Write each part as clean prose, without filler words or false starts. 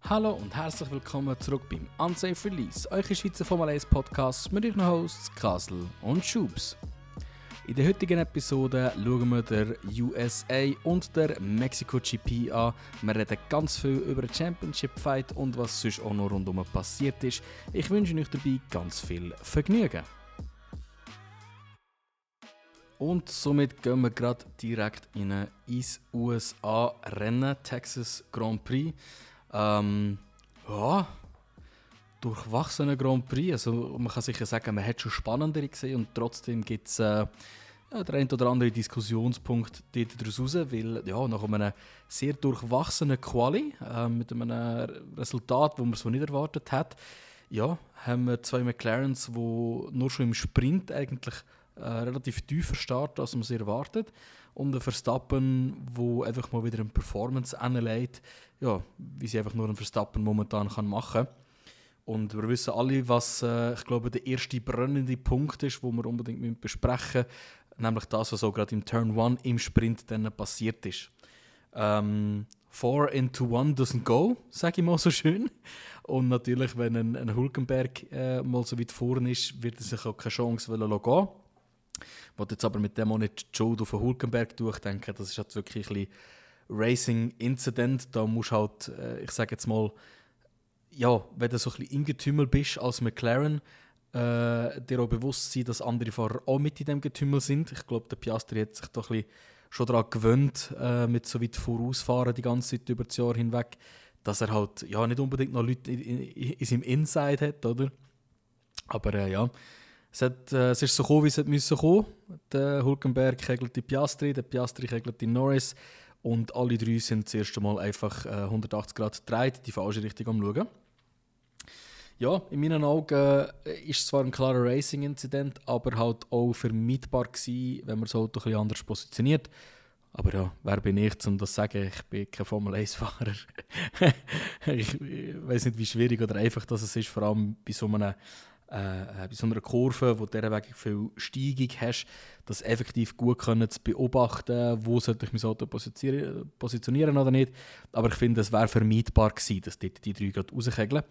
Hallo und herzlich willkommen zurück beim Unsafe Release, euer Schweizer Formel 1 Podcast mit euren Hosts Kasel und Schubs. In der heutigen Episode schauen wir der USA und der Mexico GP an. Wir reden ganz viel über den Championship Fight und was sonst auch noch rundum passiert ist. Ich wünsche euch dabei ganz viel Vergnügen. Und somit gehen wir gerade direkt ins USA-Rennen, Texas Grand Prix. Durchwachsener Grand Prix. Also man kann sicher sagen, man hat schon spannendere gesehen und trotzdem gibt es der ein oder andere Diskussionspunkt daraus raus, weil nach einem sehr durchwachsenen Quali mit einem Resultat, das man so nicht erwartet hat, haben wir zwei McLarens, die nur schon im Sprint eigentlich relativ tiefer starten, als man sie erwartet. Und ein Verstappen, der einfach mal wieder eine Performance anlegt, wie sie einfach nur ein Verstappen momentan machen kann. Und wir wissen alle, was ich glaube, der erste brennende Punkt ist, den wir unbedingt besprechen müssen, nämlich das, was auch gerade im Turn 1 im Sprint dann passiert ist. 4 into 1 doesn't go, sage ich mal so schön. Und natürlich, wenn ein Hülkenberg mal so weit vorne ist, wird er sich auch keine Chance gehen lassen. Ich wollte jetzt aber mit dem auch nicht die Schuld auf den Hülkenberg durchdenken. Das ist halt wirklich ein bisschen Racing-Incident. Da musst du halt, ich sage jetzt mal, wenn du so ein bisschen im Getümmel bist als McLaren, dir auch bewusst sein, dass andere Fahrer auch mit in diesem Getümmel sind. Ich glaube, der Piastri hat sich da ein bisschen schon daran gewöhnt, mit so weit vorausfahren die ganze Zeit über das Jahr hinweg, dass er halt nicht unbedingt noch Leute in seinem Inside hat, oder? Aber es ist so gekommen, wie es musste kommen. Der Hülkenberg kegelt die Piastri, der Piastri kegelt die Norris und alle drei sind das erste Mal einfach 180 Grad gedreht, die falsche Richtung am Schauen. Ja, in meinen Augen ist es zwar ein klarer Racing-Incident, aber halt auch vermeidbar gewesen, wenn man das Auto ein bisschen anders positioniert. Aber wer bin ich, um das zu sagen? Ich bin kein Formel-1-Fahrer. Ich weiß nicht, wie schwierig oder einfach das ist, vor allem bei so einer Kurve, wo du derweg viel Steigung hast, das effektiv gut zu beobachten, wo sollte ich mein Auto positionieren oder nicht. Aber ich finde, es wäre vermeidbar gewesen, dass die drei gerade rauskegeln.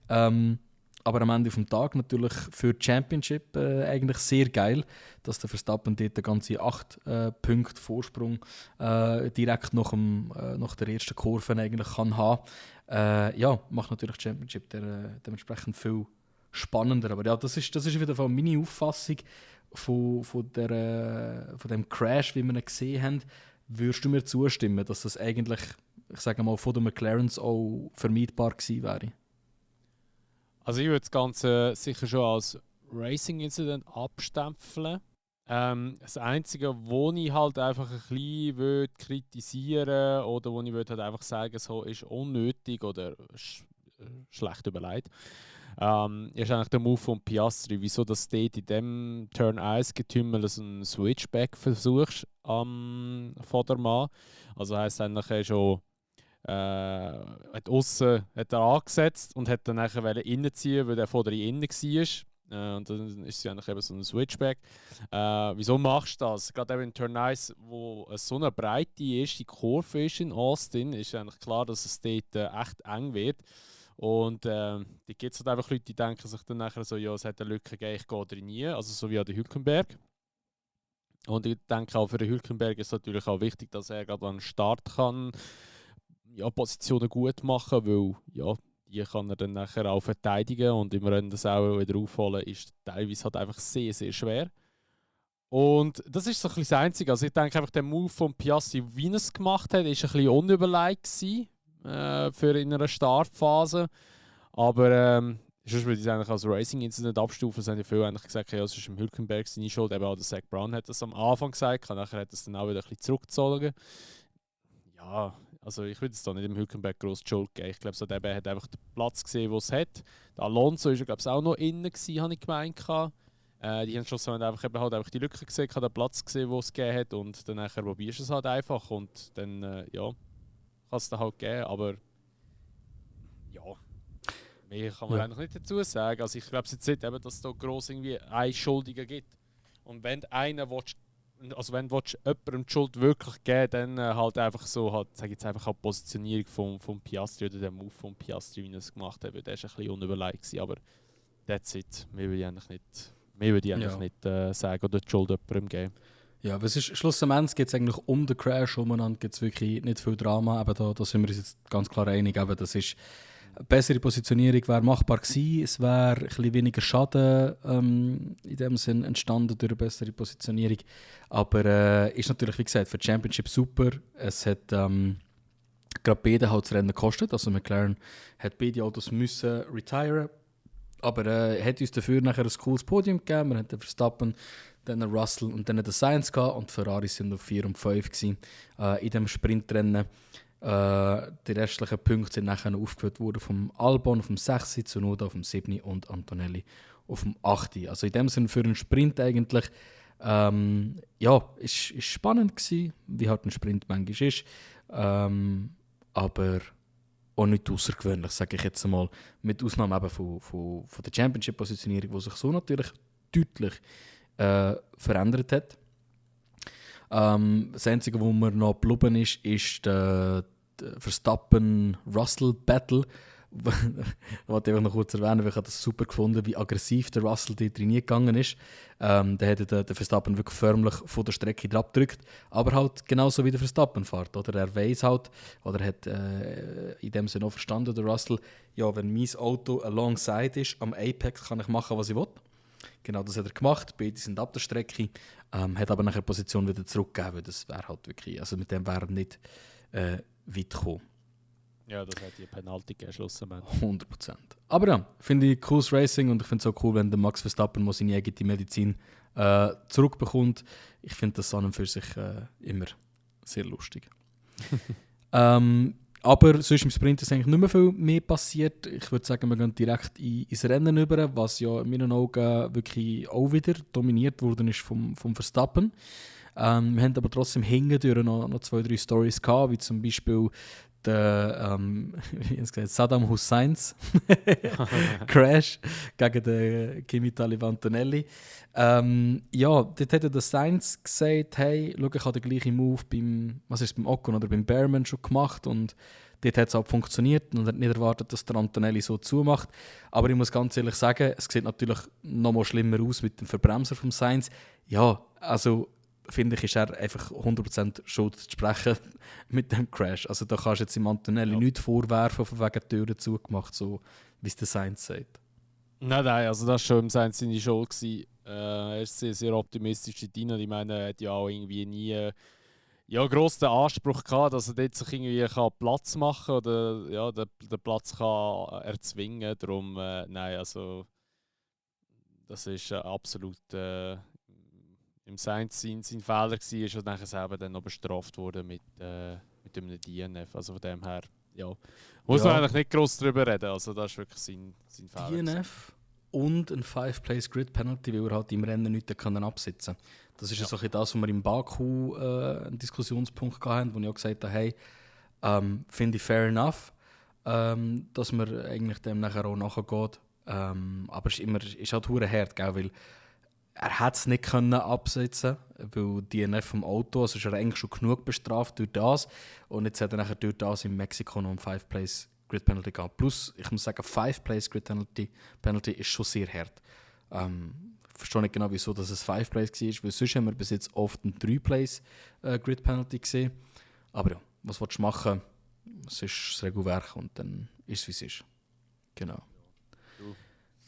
Aber am Ende des Tages natürlich für die Championship eigentlich sehr geil, dass der Verstappen dort den ganzen 8 Punkte Vorsprung direkt nach der ersten Kurve eigentlich kann haben. Macht natürlich die Championship dementsprechend viel spannender. Aber das ist wieder meine Auffassung von dem Crash, wie wir ihn gesehen haben. Würdest du mir zustimmen, dass das eigentlich, ich sage mal, von den McLarens auch vermeidbar gewesen wäre? Also ich würde das Ganze sicher schon als Racing-Incident abstempeln. Das Einzige, wo ich halt einfach ein bisschen kritisieren oder wo ich halt einfach sagen, so ist unnötig oder schlecht überlegt, ist eigentlich der Move von Piastri. Wieso dass du in dem Turn 1 Getümmel einen Switchback versuchst am Vordermann. Also heisst eigentlich, er schon hat er angesetzt und hat dann nachher reinziehen, weil der Vorder innen war. Und dann ist es eigentlich eben so ein Switchback. Wieso machst du das? Gerade eben in Turn 1, wo es so eine breite erste Kurve ist in Austin, ist eigentlich klar, dass es dort echt eng wird. Und da gibt es halt einfach Leute, die denken sich dann nachher so, es hat eine Lücke gegeben, ich gehe drin nie. Also so wie an der Hülkenberg. Und ich denke auch für den Hülkenberg ist es natürlich auch wichtig, dass er gerade an den Start kann. Positionen gut machen, weil die kann er dann nachher auch verteidigen und im Rennen das auch wieder aufholen, ist teilweise halt einfach sehr, sehr schwer. Und das ist so ein bisschen das Einzige. Also ich denke einfach, der Move von Piastri, wie er es gemacht hat, ist ein bisschen unüberlegt gewesen, für in einer Startphase. Aber sonst würde ich es eigentlich als Racing-Incident abstufen. Es haben ja viele eigentlich gesagt, es ist im Hülkenberg seine Schuld. Eben auch der Zach Brown hat das am Anfang gesagt, nachher hat er es dann auch wieder ein bisschen zurückgezogen. Ja, also ich würde es da nicht im Hülkenberg gross die Schuld geben. Ich glaube, so der hat einfach den Platz gesehen, den es hat. Der Alonso war, glaube ich, auch noch innen gewesen, habe ich gemeint. Die haben schon einfach die Lücke gesehen, den Platz gesehen, den es gegeben hat. Und dann nachher probierst du es halt einfach. Und dann, kann es dann halt geben. Aber ja, mehr kann man eigentlich nicht dazu sagen. Also ich glaube jetzt nicht, eben, dass es da gross irgendwie einen Schuldigen gibt. Und wenn einer also wenn du jemandem die Schuld wirklich geben, dann halt einfach so, halt, sag jetzt einfach die Positionierung vom Piastri oder der Move vom Piastri, wie er es gemacht hat, weil der ist ein bisschen unüberlegt gewesen, aber that's it. Mehr würde ich eigentlich nicht sagen oder die Schuld jemandem geben. Ja, aber schlussendlich geht es eigentlich um den Crash umeinander, gibt es wirklich nicht viel Drama, aber da sind wir uns jetzt ganz klar einig, aber das ist eine bessere Positionierung wäre machbar gewesen, es wäre ein bisschen weniger Schaden in dem Sinn entstanden durch eine bessere Positionierung, aber ist natürlich, wie gesagt, für die Championship super, es hat gerade beide halt das Rennen gekostet, also McLaren hat beide Autos müssen retiren, aber hat uns dafür nachher ein cooles Podium gegeben, wir haben den Verstappen, dann Russell und dann den Sainz gehabt und die Ferrari sind auf 4 und 5 gewesen, in dem Sprintrennen. Die restlichen Punkte sind nachher aufgeführt worden vom Albon auf dem 6, Tsunoda auf dem 7 und Antonelli auf dem 8. Also in dem Sinne für einen Sprint eigentlich, ist spannend gewesen, wie halt ein Sprint manchmal ist, aber auch nicht außergewöhnlich, sage ich jetzt einmal, mit Ausnahme eben von der Championship-Positionierung, die sich so natürlich deutlich verändert hat. Das Einzige, was mir noch geblieben ist der Verstappen-Russell-Battle. Das wollte ich einfach noch kurz erwähnen, weil ich das super gefunden, wie aggressiv der Russell dort reingegangen ist. Da hat der Verstappen wirklich förmlich von der Strecke abgedrückt, aber halt genauso wie der Verstappen fährt. Oder er weiss halt, oder hat in dem Sinne auch verstanden, der Russell, ja, wenn mein Auto alongside ist, am Apex kann ich machen, was ich will. Genau, das hat er gemacht. Beide sind ab der Strecke, hat aber nachher die Position wieder zurückgegeben, weil das wäre halt wirklich, also mit dem wäre er nicht weit gekommen. Ja, das hat die Penalty gegeben, schlussendlich. 100%. Aber ja, finde ich cooles Racing und ich finde es auch cool, wenn der Max Verstappen mal seine eigene Medizin zurückbekommt. Ich finde das an und für sich immer sehr lustig. Aber sonst im Sprint ist eigentlich nicht mehr viel mehr passiert. Ich würde sagen, wir gehen direkt ins Rennen über, was ja in meinen Augen wirklich auch wieder dominiert worden ist vom Verstappen. Wir haben aber trotzdem hingedurch noch 2-3 Storys gehabt, wie zum Beispiel der Saddam Husseins Crash gegen den Kimi Antonelli. Dort hat der Sainz gesagt, hey, schau, ich habe den gleichen Move beim Ocon oder beim Behrman schon gemacht und dort hat es auch funktioniert und hat nicht erwartet, dass der Antonelli so zumacht. Aber ich muss ganz ehrlich sagen, es sieht natürlich noch mal schlimmer aus mit dem Verbremser vom Sainz. Ja, also finde ich, ist er einfach 100% schuld zu sprechen mit dem Crash. Also da kannst du jetzt im Antonelli nichts vorwerfen, von wegen Türen zugemacht, so wie es der Sainz sagt. Nein, also das war schon im Sainz seine Schuld gewesen. Er ist sehr, sehr optimistisch drin. Ich meine, er hat ja auch irgendwie nie gross den Anspruch gehabt, dass er dort sich irgendwie Platz machen kann oder den Platz kann erzwingen. Darum, nein, also das ist absolut im Sainz sein Fehler gewesen, und nachher selber dann noch bestraft wurde mit einem DNF. Also von dem her, muss man eigentlich nicht gross darüber reden. Also das ist wirklich sein Fehler. DNF und ein 5-Place-Grid-Penalty, weil er halt im Rennen nichts absitzen kann. Das ist ja so das, was wir im Baku einen Diskussionspunkt hatten, wo ich auch gesagt habe, hey, finde ich fair enough, dass man eigentlich dem nachher auch nachgeht. Aber es ist halt verdammt hart, gell, weil er hat es nicht absetzen können, weil DNF vom Auto, also ist er eigentlich schon genug bestraft durch das. Und jetzt hat er nachher durch das in Mexiko noch ein 5-Place-Grid-Penalty gehabt. Plus, ich muss sagen, 5-Place-Grid-Penalty ist schon sehr hart. Ich verstehe nicht genau, wieso das ein 5-Place war, weil sonst haben wir bis jetzt oft ein 3-Place-Grid-Penalty gesehen. Aber ja, was willst du machen? Es ist das Regelwerk und dann ist es, wie es ist. Genau.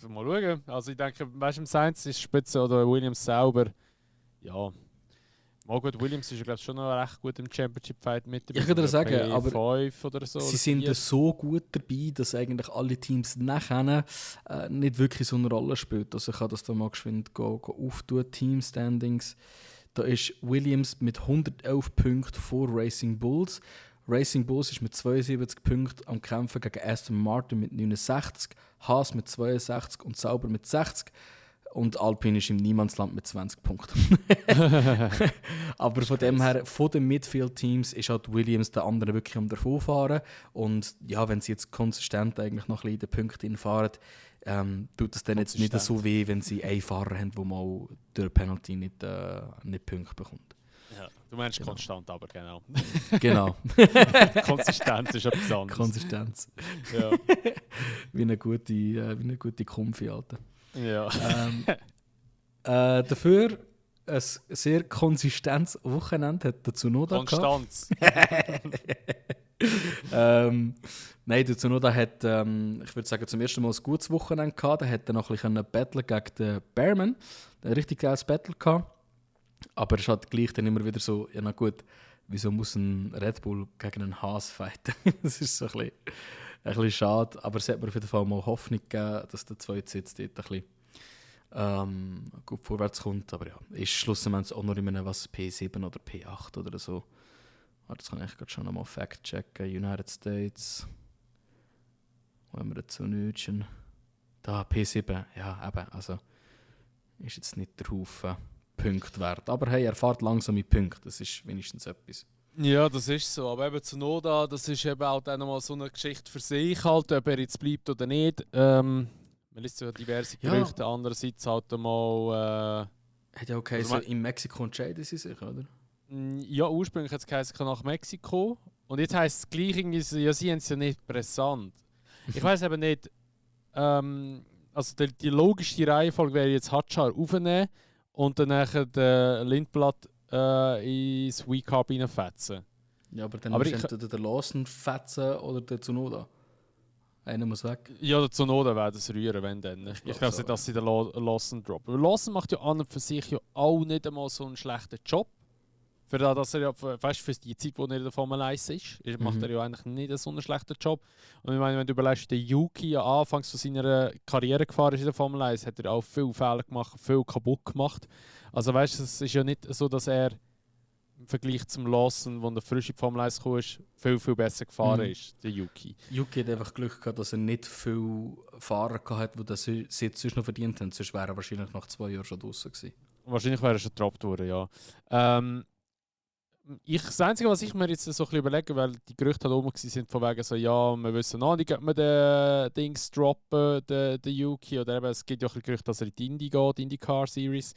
Mal schauen. Also ich denke, weißt du, im Sainz ist Spitze oder Williams selber. Ja. Mal gut, Williams ist ja glaube ich schon noch recht gut im Championship-Fight mit dabei. Ich würde sagen, aber 5 oder so. Sie sind so gut dabei, dass eigentlich alle Teams nachher nicht wirklich so eine Rolle spielen. Also ich kann das da mal geschwind auftun, Team-Standings. Da ist Williams mit 111 Punkten vor Racing Bulls. Racing Bulls ist mit 72 Punkten am Kämpfen gegen Aston Martin mit 69, Haas mit 62 und Sauber mit 60 und Alpine ist im Niemandsland mit 20 Punkten. Aber von dem her, von den Midfield-Teams ist halt Williams der andere wirklich am davonfahren und ja, wenn sie jetzt konsistent eigentlich noch ein bisschen in den Punkten fahren, tut es dann jetzt nicht so weh, wenn sie einen Fahrer haben, der mal durch Penalty nicht Punkte bekommt. Ja, du meinst konstant, aber genau. Genau. Konsistenz ist etwas anderes. Konsistenz. Ja. wie eine gute Komfi, Alter. Ja. Dafür ein sehr konsistentes Wochenende hat der Tsunoda Konstanz. Nein, der Tsunoda hat, ich würde sagen, zum ersten Mal ein gutes Wochenende gehabt. Er hat noch ein bisschen battlen gegen den Bearman. Ein richtig geiles Battle gehabt. Aber es ist halt gleich dann immer wieder so, ja na gut, wieso muss ein Red Bull gegen einen Haas fighten? Das ist so ein bisschen schade. Aber es hat mir auf jeden Fall mal Hoffnung gegeben, dass der zweite Sitz dort ein bisschen gut vorwärts kommt. Aber ja, ist schlussendlich auch noch in einem P7 oder P8 oder so. Das kann ich gerade schon nochmal fact-checken. United States. Wo haben wir dazu nötchen? Da, P7. Ja, eben. Also ist jetzt nicht der Haufen Punkte wert. Aber hey, er fährt langsam mit Punkten. Das ist wenigstens etwas. Ja, das ist so. Aber eben Tsunoda, das ist eben auch dann nochmal so eine Geschichte für sich, halt, ob er jetzt bleibt oder nicht. Man liest ja diverse Gerüchte. Andererseits halt einmal... Hat ja okay, also in Mexiko entscheiden sie sich, oder? Ja, ursprünglich hat es geheißen, nach Mexiko. Und jetzt heisst es gleich irgendwie, ja, sie haben es ja nicht brisant. Ich weiss eben nicht, also die logische Reihenfolge wäre jetzt Hadjar aufnehmen und dann nachher den Lindblad ins Wecarb reinfetzen. Ja, aber dann musst du entweder den Lawson fetzen oder den Tsunoda. Einer muss weg. Ja, der Tsunoda wäre das rühren, wenn dann. Ich glaube nicht, dass sie den Lawson droppen. Lawson macht ja an und für sich ja auch nicht einmal so einen schlechten Job. Für das, dass er ja, weißt, für die Zeit, wo er in der Formel 1 ist, macht er ja eigentlich nicht so einen schlechten Job. Und ich meine, wenn du überlegst, der Yuki ja anfangs von seiner Karriere gefahren ist in der Formel 1, hat er auch viele Fehler gemacht, viel kaputt gemacht. Also weißt du, es ist ja nicht so, dass er im Vergleich zum Lawson, wo er frisch in die Formel 1 kam, viel, viel besser gefahren ist, der Yuki. Yuki hat einfach Glück gehabt, dass er nicht viele Fahrer hatte, die das jetzt sonst noch verdient haben. Sonst wäre er wahrscheinlich nach 2 Jahren schon draußen gewesen. Wahrscheinlich wäre er schon getroppt worden, ja. Das Einzige, was ich mir jetzt so ein bisschen überlege, weil die Gerüchte halt oben waren, von wegen so, ja, wir wissen noch nicht, ob wir den Dings droppen, den Yuki, oder eben, es gibt ja auch ein Gerücht, dass er in die Indy geht, die IndyCar Series.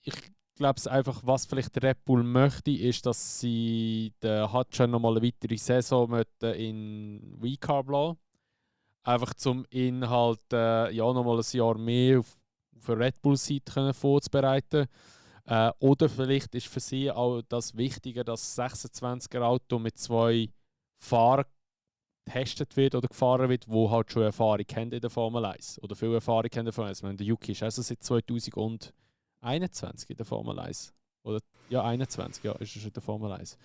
Ich glaube einfach, was vielleicht der Red Bull möchte, ist, dass sie den Hadjar nochmal eine weitere Saison in Wecarb lassen. Einfach zum ihn halt ja, nochmal ein Jahr mehr auf der Red Bull-Seite vorzubereiten. Oder vielleicht ist für sie auch das Wichtige, dass das 26er Auto mit 2 Fahrern getestet wird oder gefahren wird, die halt schon Erfahrung haben in der Formel 1. Oder viel Erfahrung haben in der Formel 1. Ich meine, der Yuki ist also seit 2021 in der Formel 1. Oder ja, 21 ja, ist er schon in der Formel 1.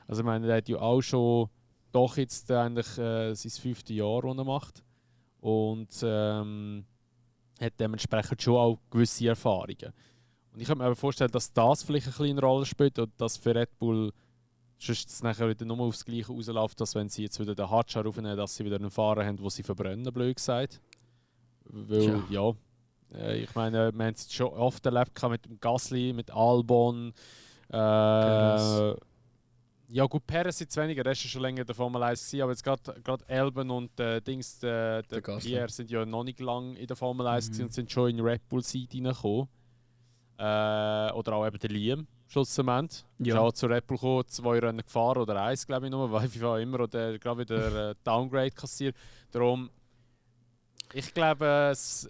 Also ich meine, der hat ja auch schon doch jetzt eigentlich sein 5. Jahr, das er macht. Und hat dementsprechend schon auch gewisse Erfahrungen. Und ich könnte mir aber vorstellen, dass das vielleicht eine kleine Rolle spielt und dass für Red Bull sonst nachher wieder nur aufs Gleiche rausläuft, dass wenn sie jetzt wieder den Hadjar aufnehmen, dass sie wieder einen Fahrer haben, den sie verbrennen, blöd gesagt. Weil, ja ich meine, wir haben es schon oft erlebt mit dem Gasly, mit Albon. Ja gut, Perez jetzt weniger, der ist ja schon länger in der Formel 1 gewesen, aber jetzt gerade Albon und der Pierre sind ja noch nicht lange in der Formel 1 gewesen und sind schon in Red Bull-Seite reingekommen. Oder auch eben der Liam, schlussendlich. Ja. Ist auch zu Red Bull gekommen, 2 Rennen gefahren oder 1, glaube ich nur, weil ich war immer oder gerade wieder Downgrade kassiert. Darum, ich glaube, es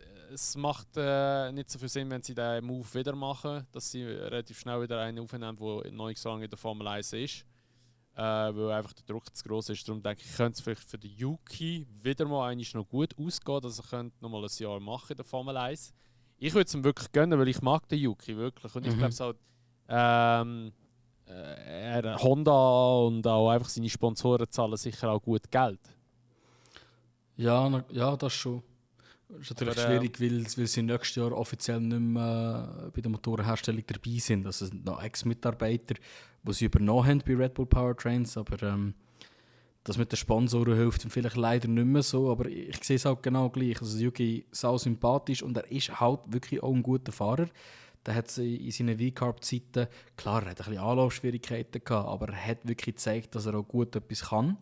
macht nicht so viel Sinn, wenn sie diesen Move wieder machen, dass sie relativ schnell wieder einen aufnehmen, der noch nicht so lange in der Formel 1 ist. Weil einfach der Druck zu groß ist. Darum denke ich, könnte es vielleicht für den Yuki wieder mal eigentlich noch gut ausgehen, dass er noch mal ein Jahr machen in der Formel 1. Ich würde es ihm wirklich gönnen, weil ich mag den Yuki wirklich. Und ich glaube es halt, Honda und auch einfach seine Sponsoren zahlen sicher auch gut Geld. Ja, das schon. Das ist natürlich schwierig, weil sie nächstes Jahr offiziell nicht mehr bei der Motorenherstellung dabei sind. Also es sind noch Ex-Mitarbeiter, die sie übernommen haben bei Red Bull Powertrains, aber das mit den Sponsoren hilft ihm vielleicht leider nicht mehr so, aber ich sehe es auch genau gleich. Also Yuki ist sau sympathisch und er ist halt wirklich auch ein guter Fahrer. Der hat in seinen V-Carb-Zeiten, klar, er hat ein bisschen Anlaufschwierigkeiten gehabt, aber er hat wirklich gezeigt, dass er auch gut etwas kann.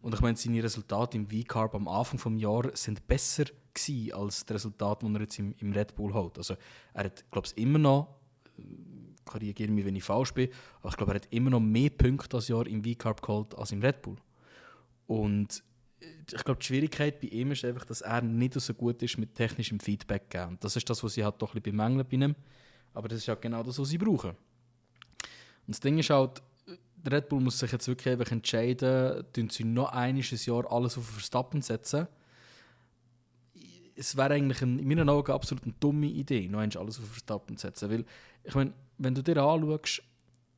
Und ich meine, seine Resultate im V-Carb am Anfang des Jahres sind besser gewesen als die Resultate, die er jetzt im Red Bull hat. Also er hat, glaube ich, immer noch, korrigiere mich, wenn ich falsch bin, aber ich glaube, er hat immer noch mehr Punkte das Jahr im V-Carb geholt als im Red Bull. Und ich glaube, die Schwierigkeit bei ihm ist einfach, dass er nicht so gut ist mit technischem Feedback geben. Und das ist das, was sie halt doch ein bisschen bemängeln bei ihm. Aber das ist halt genau das, was sie brauchen. Und das Ding ist halt, der Red Bull muss sich jetzt wirklich einfach entscheiden, tun sie noch ein Jahr alles auf Verstappen setzen. Es wäre eigentlich in meinen Augen absolut eine dumme Idee, noch einmal alles auf Verstappen zu setzen. Weil, ich meine, wenn du dir anschaust,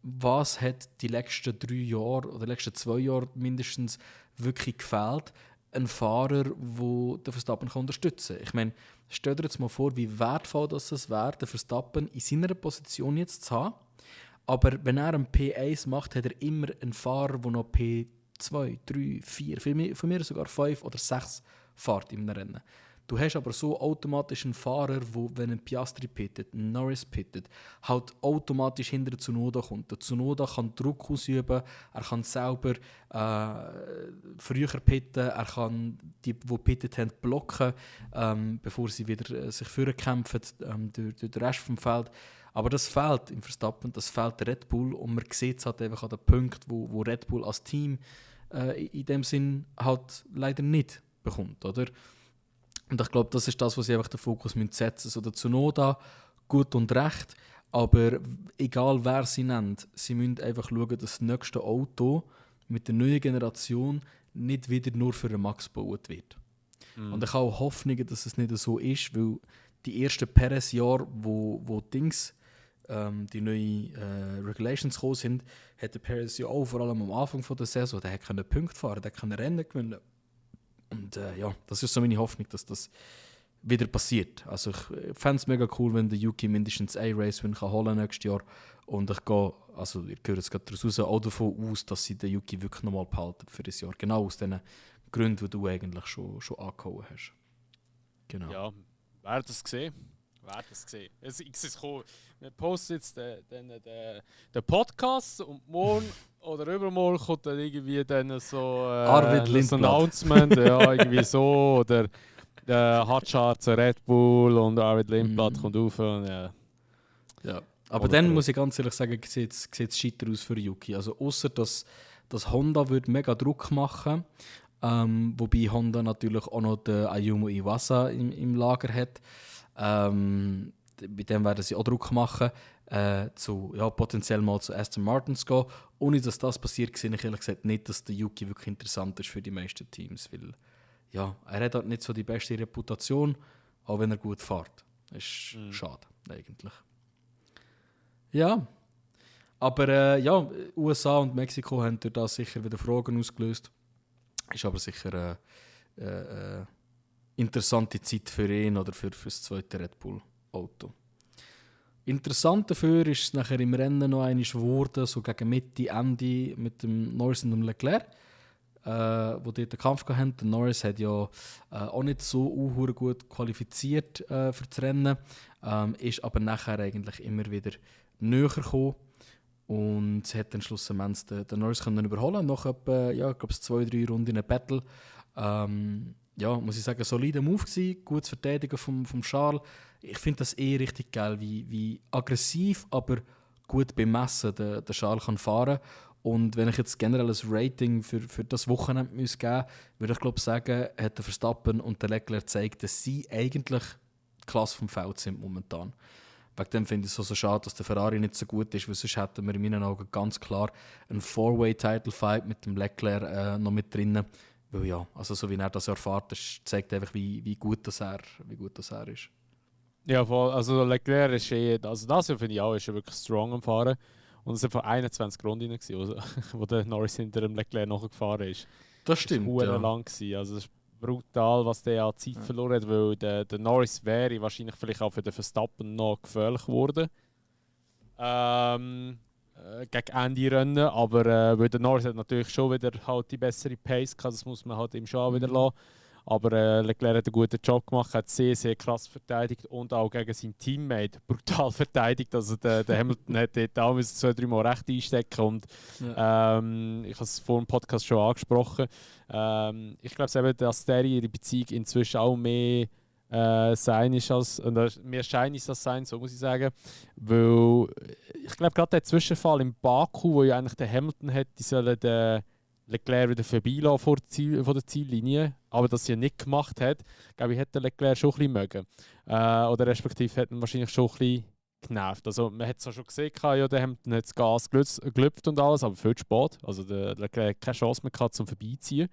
was hat die letzten 3 Jahre oder die letzten 2 Jahre mindestens wirklich gefehlt, ein Fahrer, der den Verstappen unterstützen kann. Ich meine, stell dir jetzt mal vor, wie wertvoll das wäre, den Verstappen in seiner Position jetzt zu haben. Aber wenn er einen P1 macht, hat er immer einen Fahrer, der noch P2, 3, 4, von mir sogar 5 oder 6 fährt im Rennen. Du hast aber so automatisch einen Fahrer, wo, wenn ein Piastri pittet, ein Norris pittet, halt automatisch hinter der Tsunoda kommt. Der Tsunoda kann Druck ausüben, er kann selber früher pitten, er kann die pittet haben, blocken, bevor sie wieder sich vorkämpfen durch den Rest des Feldes. Aber das fehlt im Verstappen, das fehlt der Red Bull und man sieht es halt einfach an den Punkten, wo Red Bull als Team in dem Sinn halt leider nicht bekommt, oder? Und ich glaube, das ist das, was sie einfach den Fokus setzen müssen. So der Tsunoda, gut und recht, aber egal wer sie nennt, sie müssen einfach schauen, dass das nächste Auto mit der neuen Generation nicht wieder nur für den Max gebaut wird. Und ich habe auch Hoffnungen, dass es nicht so ist, weil die ersten Perez-Jahre, wo Dings, die neuen Regulations gekommen sind, hat der Perez ja auch vor allem am Anfang der Saison, der konnte Punkte fahren, der konnte Rennen gewinnen. Und ja, das ist so meine Hoffnung, dass das wieder passiert. Also ich fände es mega cool, wenn der Yuki mindestens ein Race holen nächstes Jahr. Und ich gehe, also ihr hört jetzt gerade daraus raus, auch davon aus, dass sie den Yuki wirklich nochmal behalten für das Jahr. Genau aus den Gründen, die du eigentlich schon angehauen hast. Genau. Ja, wer das gesehen? Ich sehe es kommen. Wir posten jetzt den Podcast und morgen oder übermorgen kommt dann irgendwie dann so Arvid ein Announcement, ja, irgendwie so. Oder der Hotchart zu Red Bull und Arvid Lindblad kommt auf. Und, ja. Aber dann muss ich ganz ehrlich sagen, sieht es scheiter aus für Yuki. Also außer dass Honda würde mega Druck machen, wobei Honda natürlich auch noch den Ayumu Iwasa im Lager hat. Bei dem werden sie auch Druck machen, potenziell mal zu Aston Martin zu gehen. Ohne dass das passiert, sehe ich ehrlich gesagt nicht, dass der Yuki wirklich interessant ist für die meisten Teams. Weil ja, er hat halt nicht so die beste Reputation, auch wenn er gut fährt. Das ist schade, eigentlich. Ja, aber USA und Mexiko haben durch das sicher wieder Fragen ausgelöst. Ist aber sicher interessante Zeit für ihn oder für das zweite Red Bull Auto. Interessant dafür ist es nachher im Rennen noch einmal geworden, so gegen Mitte, Ende mit dem Norris und dem Leclerc, wo dort den Kampf hatten. Der Norris hat ja auch nicht so gut qualifiziert für das Rennen, ist aber nachher eigentlich immer wieder näher gekommen und hat dann schlussendlich den Norris können überholen nach etwa, ich glaube 2-3 Runden in einem Battle. Muss ich sagen, solider Move gewesen, gutes Verteidigen vom Charles. Ich finde das richtig geil, wie aggressiv, aber gut bemessen der Charles kann fahren. Und wenn ich jetzt generell ein Rating für das Wochenende geben müsste, würde ich sagen, hat der Verstappen und der Leclerc gezeigt, dass sie eigentlich die Klasse vom Feld sind momentan. Wegen dem finde ich es so schade, dass der Ferrari nicht so gut ist, weil sonst hätten wir in meinen Augen ganz klar einen Four-Way-Title-Fight mit dem Leclerc noch mit drinnen. Weil ja, also so wie er das erfährt, das zeigt einfach, wie gut das er ist. Ja, voll. Also Leclerc ist also das finde ich auch, ist wirklich strong am Fahren. Und es waren von 21 Runden, wo der Norris hinter dem Leclerc nachgefahren ist. Das stimmt, das war lang gewesen. Also es ist brutal, was der an Zeit verloren hat, weil der Norris wäre wahrscheinlich vielleicht auch für den Verstappen noch gefährlich geworden. Gegen Ende Rennen, aber weil der Norris hat natürlich schon wieder halt die bessere Pace gehabt, das muss man halt ihm schon auch wieder lassen. Aber Leclerc hat einen guten Job gemacht, hat sehr, sehr krass verteidigt und auch gegen seinen Teammate brutal verteidigt. Also der Hamilton hat dort auch 2-3 Mal recht einstecken und ich habe es vor dem Podcast schon angesprochen. Ich glaube eben, dass ihre Beziehung inzwischen auch mehr sein ist als, mehr Schein ist als sein, so muss ich sagen. Weil ich glaube, gerade der Zwischenfall im Baku, wo ja eigentlich der Hamilton hat, die sollen den Leclerc wieder vorbeilassen vor der Ziellinie, aber das sie nicht gemacht hat, glaube ich, hätte Leclerc schon ein bisschen mögen. Oder respektive hat ihn wahrscheinlich schon ein bisschen genervt. Also man hat es auch schon gesehen, ja, der Hamilton hat das Gas gelüpft und alles, aber viel zu spät. Also der Leclerc hat keine Chance mehr gehabt zum Vorbeiziehen.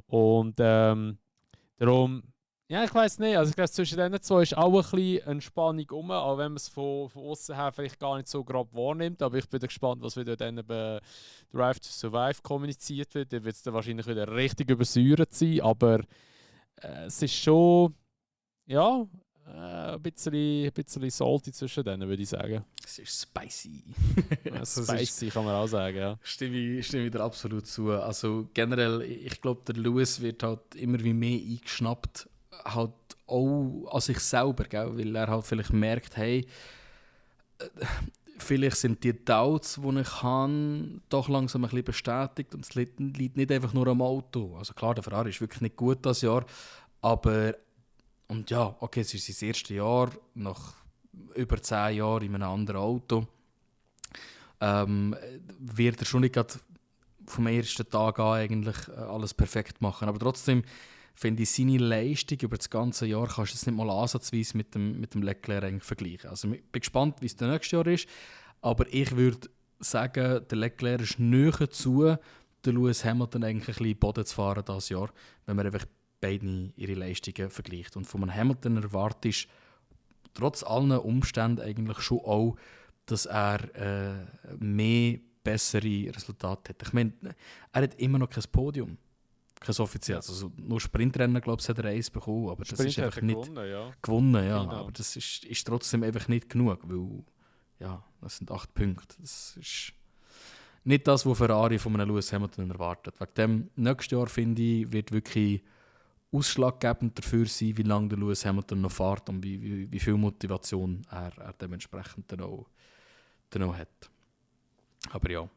Und darum, ja, ich weiß nicht. Also ich glaube, zwischen diesen zwei ist auch ein bisschen Entspannung rum, auch wenn man es von außen her vielleicht gar nicht so grob wahrnimmt. Aber ich bin gespannt, was wieder dann bei Drive to Survive kommuniziert wird. Da wird es dann wahrscheinlich wieder richtig übersäuert sein. Aber es ist schon, ja, ein bisschen salty zwischen denen, würde ich sagen. Es ist spicy. Spicy kann man auch sagen, ja. Stimme ich dir absolut zu. Also generell, ich glaube, der Lewis wird halt immer wie mehr eingeschnappt, halt auch an sich selber, gell? Weil er halt vielleicht merkt, hey, vielleicht sind die Doubts, die ich habe, doch langsam ein bisschen bestätigt und es liegt nicht einfach nur am Auto. Also klar, der Ferrari ist wirklich nicht gut das Jahr, aber und ja, okay, es ist sein erstes Jahr, nach über 10 Jahren in einem anderen Auto, wird er schon nicht gerade vom ersten Tag an eigentlich alles perfekt machen. Aber trotzdem finde ich seine Leistung über das ganze Jahr kannst du es nicht mal ansatzweise mit dem Leclerc eigentlich vergleichen. Also ich bin gespannt, wie es das nächste Jahr ist, aber ich würde sagen, der Leclerc ist näher zu, der Lewis Hamilton eigentlich ein bisschen Boden zu fahren dieses Jahr, wenn man einfach beide ihre Leistungen vergleicht. Und von einem Hamilton erwartest trotz allen Umständen eigentlich schon auch, dass er mehr bessere Resultate hat. Ich meine, er hat immer noch kein Podium. Kein offizielles. Also nur Sprintrennen, glaube ich, hat er eins bekommen. Aber das ist einfach nicht gewonnen. Ja. Genau. Aber das ist trotzdem einfach nicht genug, weil ja, das sind 8 Punkte. Das ist nicht das, was Ferrari von einem Lewis Hamilton erwartet. Wegen dem nächstes Jahr, finde ich, wird wirklich ausschlaggebend dafür sein, wie lange der Lewis Hamilton noch fährt und wie viel Motivation er dementsprechend dann auch hat. Aber ja.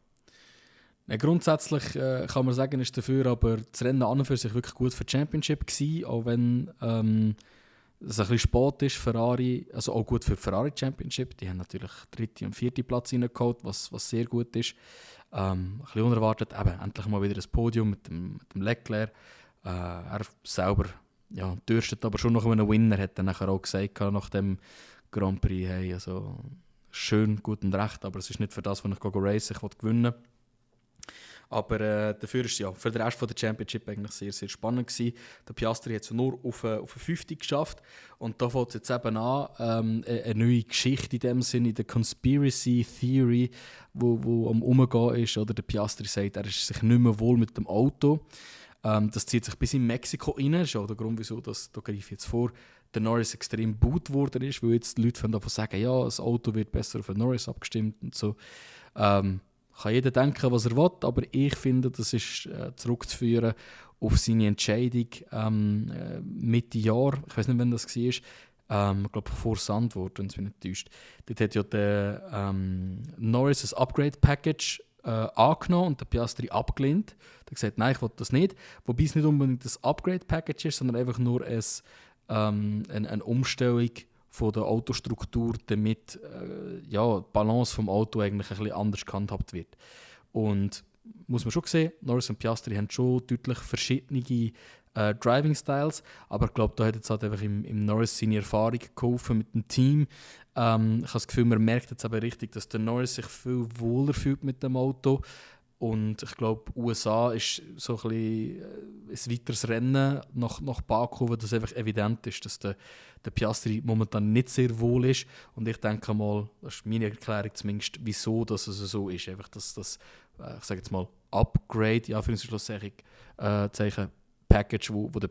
Grundsätzlich kann man sagen, ist dafür aber das Rennen an und für sich wirklich gut für die Championship gewesen, auch wenn es ein bisschen spät ist. Ferrari, also auch gut für die Ferrari Championship. Die haben natürlich 3. und 4. Platz reingeholt, was sehr gut ist. Ein bisschen unerwartet, eben, endlich mal wieder ein Podium mit dem Leclerc. Er selber dürstet aber schon nach einem Winner, hat er nachher auch gesagt, nach dem Grand Prix, hey, also schön, gut und recht, aber es ist nicht für das, was ich racen will, gewinnen will. Aber dafür ist ja für den Rest der Championship eigentlich sehr, sehr spannend gewesen. Der Piastri hat es nur auf eine 50 geschafft und da fängt es jetzt eben an, eine neue Geschichte in dem Sinne, in der Conspiracy Theory, wo am Umgehen ist. Oder der Piastri sagt, er ist sich nicht mehr wohl mit dem Auto. Das zieht sich bis in Mexiko rein. Das ist auch der Grund, wieso da greife ich jetzt vor, der Norris extrem gut geworden ist, weil jetzt die Leute davon sagen, ja, das Auto wird besser auf den Norris abgestimmt und so. Kann jeder denken, was er will, aber ich finde, das ist zurückzuführen auf seine Entscheidung Mitte Jahr. Ich weiß nicht, wann das war. Ich glaube, vor Sandwort, wenn es mich nicht täuscht. Dort hat ja der Norris ein Upgrade-Package angenommen und der Piastri abgelehnt. Er hat gesagt, nein, ich will das nicht. Wobei es nicht unbedingt das Upgrade-Package ist, sondern einfach nur eine Umstellung von der Autostruktur, damit die Balance vom Auto eigentlich ein bisschen anders gehandhabt wird. Und muss man schon sehen, Norris und Piastri haben schon deutlich verschiedene Driving Styles, aber ich glaube, da hat jetzt halt einfach im Norris seine Erfahrung geholfen mit dem Team. Ich habe das Gefühl, man merkt jetzt aber richtig, dass der Norris sich viel wohler fühlt mit dem Auto. Und ich glaube, USA ist so ein bisschen ein weiteres Rennen nach Baku, wo das einfach evident ist, dass der Piastri momentan nicht sehr wohl ist. Und ich denke mal, das ist meine Erklärung zumindest, wieso dass es so ist. Einfach das ich sage jetzt mal, Upgrade, ja, für uns Schlusszeichen, Package, wo der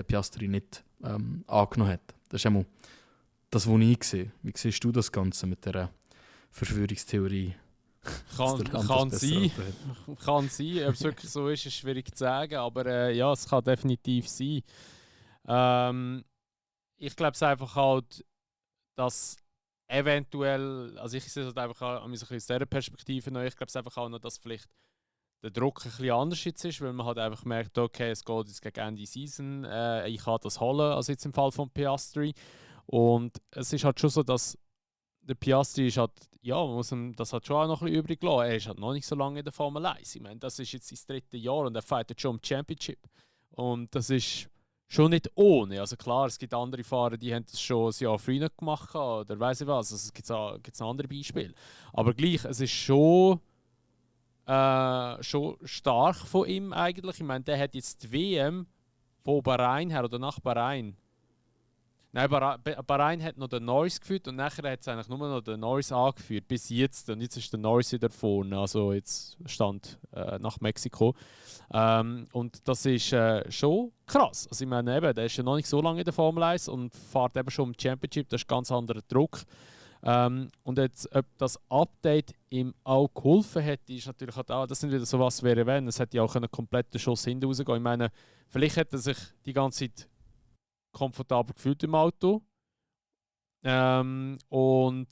Piastri nicht angenommen hat. Das ist einmal das, was ich sehe. Wie siehst du das Ganze mit dieser Verschwörungstheorie? Kann sein. Ob es wirklich so ist, ist schwierig zu sagen. Aber ja, es kann definitiv sein. Ich glaube es einfach halt, dass eventuell, also ich sehe es halt einfach auch ein bisschen aus dieser Perspektive noch, ich glaube es einfach auch noch, dass vielleicht der Druck ein bisschen anders jetzt ist, weil man halt einfach merkt, okay, es geht jetzt gegen Ende Season, ich kann das holen, also jetzt im Fall von Piastri. Und es ist halt schon so, dass der Piastri ist halt, ja, man muss ihm das halt schon auch noch ein bisschen übrig lassen. Er ist halt noch nicht so lange in der Formel 1. Ich meine, das ist jetzt sein drittes Jahr und er fightet schon um die Championship. Und das ist schon nicht ohne. Also klar, es gibt andere Fahrer, die haben das schon ein Jahr früher gemacht oder weiß ich was. Also es gibt noch andere Beispiele. Aber gleich, es ist schon stark von ihm eigentlich. Ich meine, der hat jetzt die WM von Bahrain her oder nach Bahrain. Nein, Bahrain hat noch den Norris geführt und nachher hat es eigentlich nur noch den Norris angeführt, bis jetzt. Und jetzt ist der Norris wieder vorne, also jetzt stand nach Mexiko. Und das ist schon krass. Also ich meine, eben, der ist ja noch nicht so lange in der Formel 1 und fährt eben schon im Championship, das ist ein ganz anderer Druck. Und jetzt, ob das Update ihm auch geholfen hätte, ist natürlich halt auch, das sind wieder so was wäre wenn. Es hätte ja auch einen kompletten Schuss hinten rausgehen. Ich meine, vielleicht hätte er sich die ganze Zeit komfortabel gefühlt im Auto. Und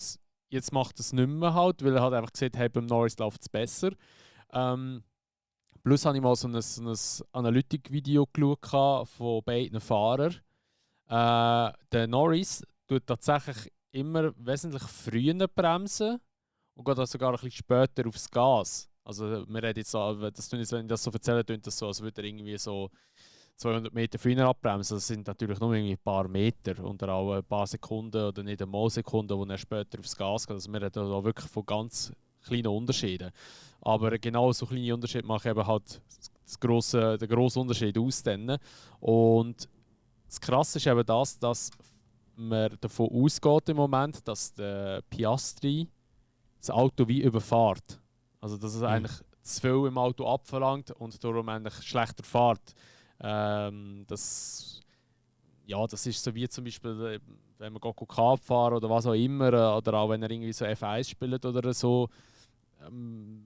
jetzt macht er es nicht mehr halt, weil er halt einfach gesagt hat, hey, beim Norris läuft es besser. Plus habe ich mal so ein Analytik-Video geschaut von beiden Fahrern. Der Norris tut tatsächlich immer wesentlich früher bremsen und geht dann sogar ein bisschen später aufs Gas. Also wir reden jetzt so, wenn ich das so erzähle, klingt das so, als würde er irgendwie so 200 Meter früher abbremsen. Das sind natürlich nur irgendwie ein paar Meter und auch ein paar Sekunden oder nicht einmal Sekunden, wo er später aufs Gas geht. Also wir reden da wirklich von ganz kleinen Unterschieden. Aber genau so kleine Unterschiede machen eben halt den grossen Unterschied aus. Dann. Und das Krasse ist eben das, dass man davon ausgeht im Moment, dass der Piastri das Auto wie überfährt. Also dass es eigentlich zu viel im Auto abverlangt und darum eigentlich schlechter fährt. Das ist so wie zum Beispiel, wenn man Cup fahren oder was auch immer, oder auch wenn er irgendwie so F1 spielt oder so.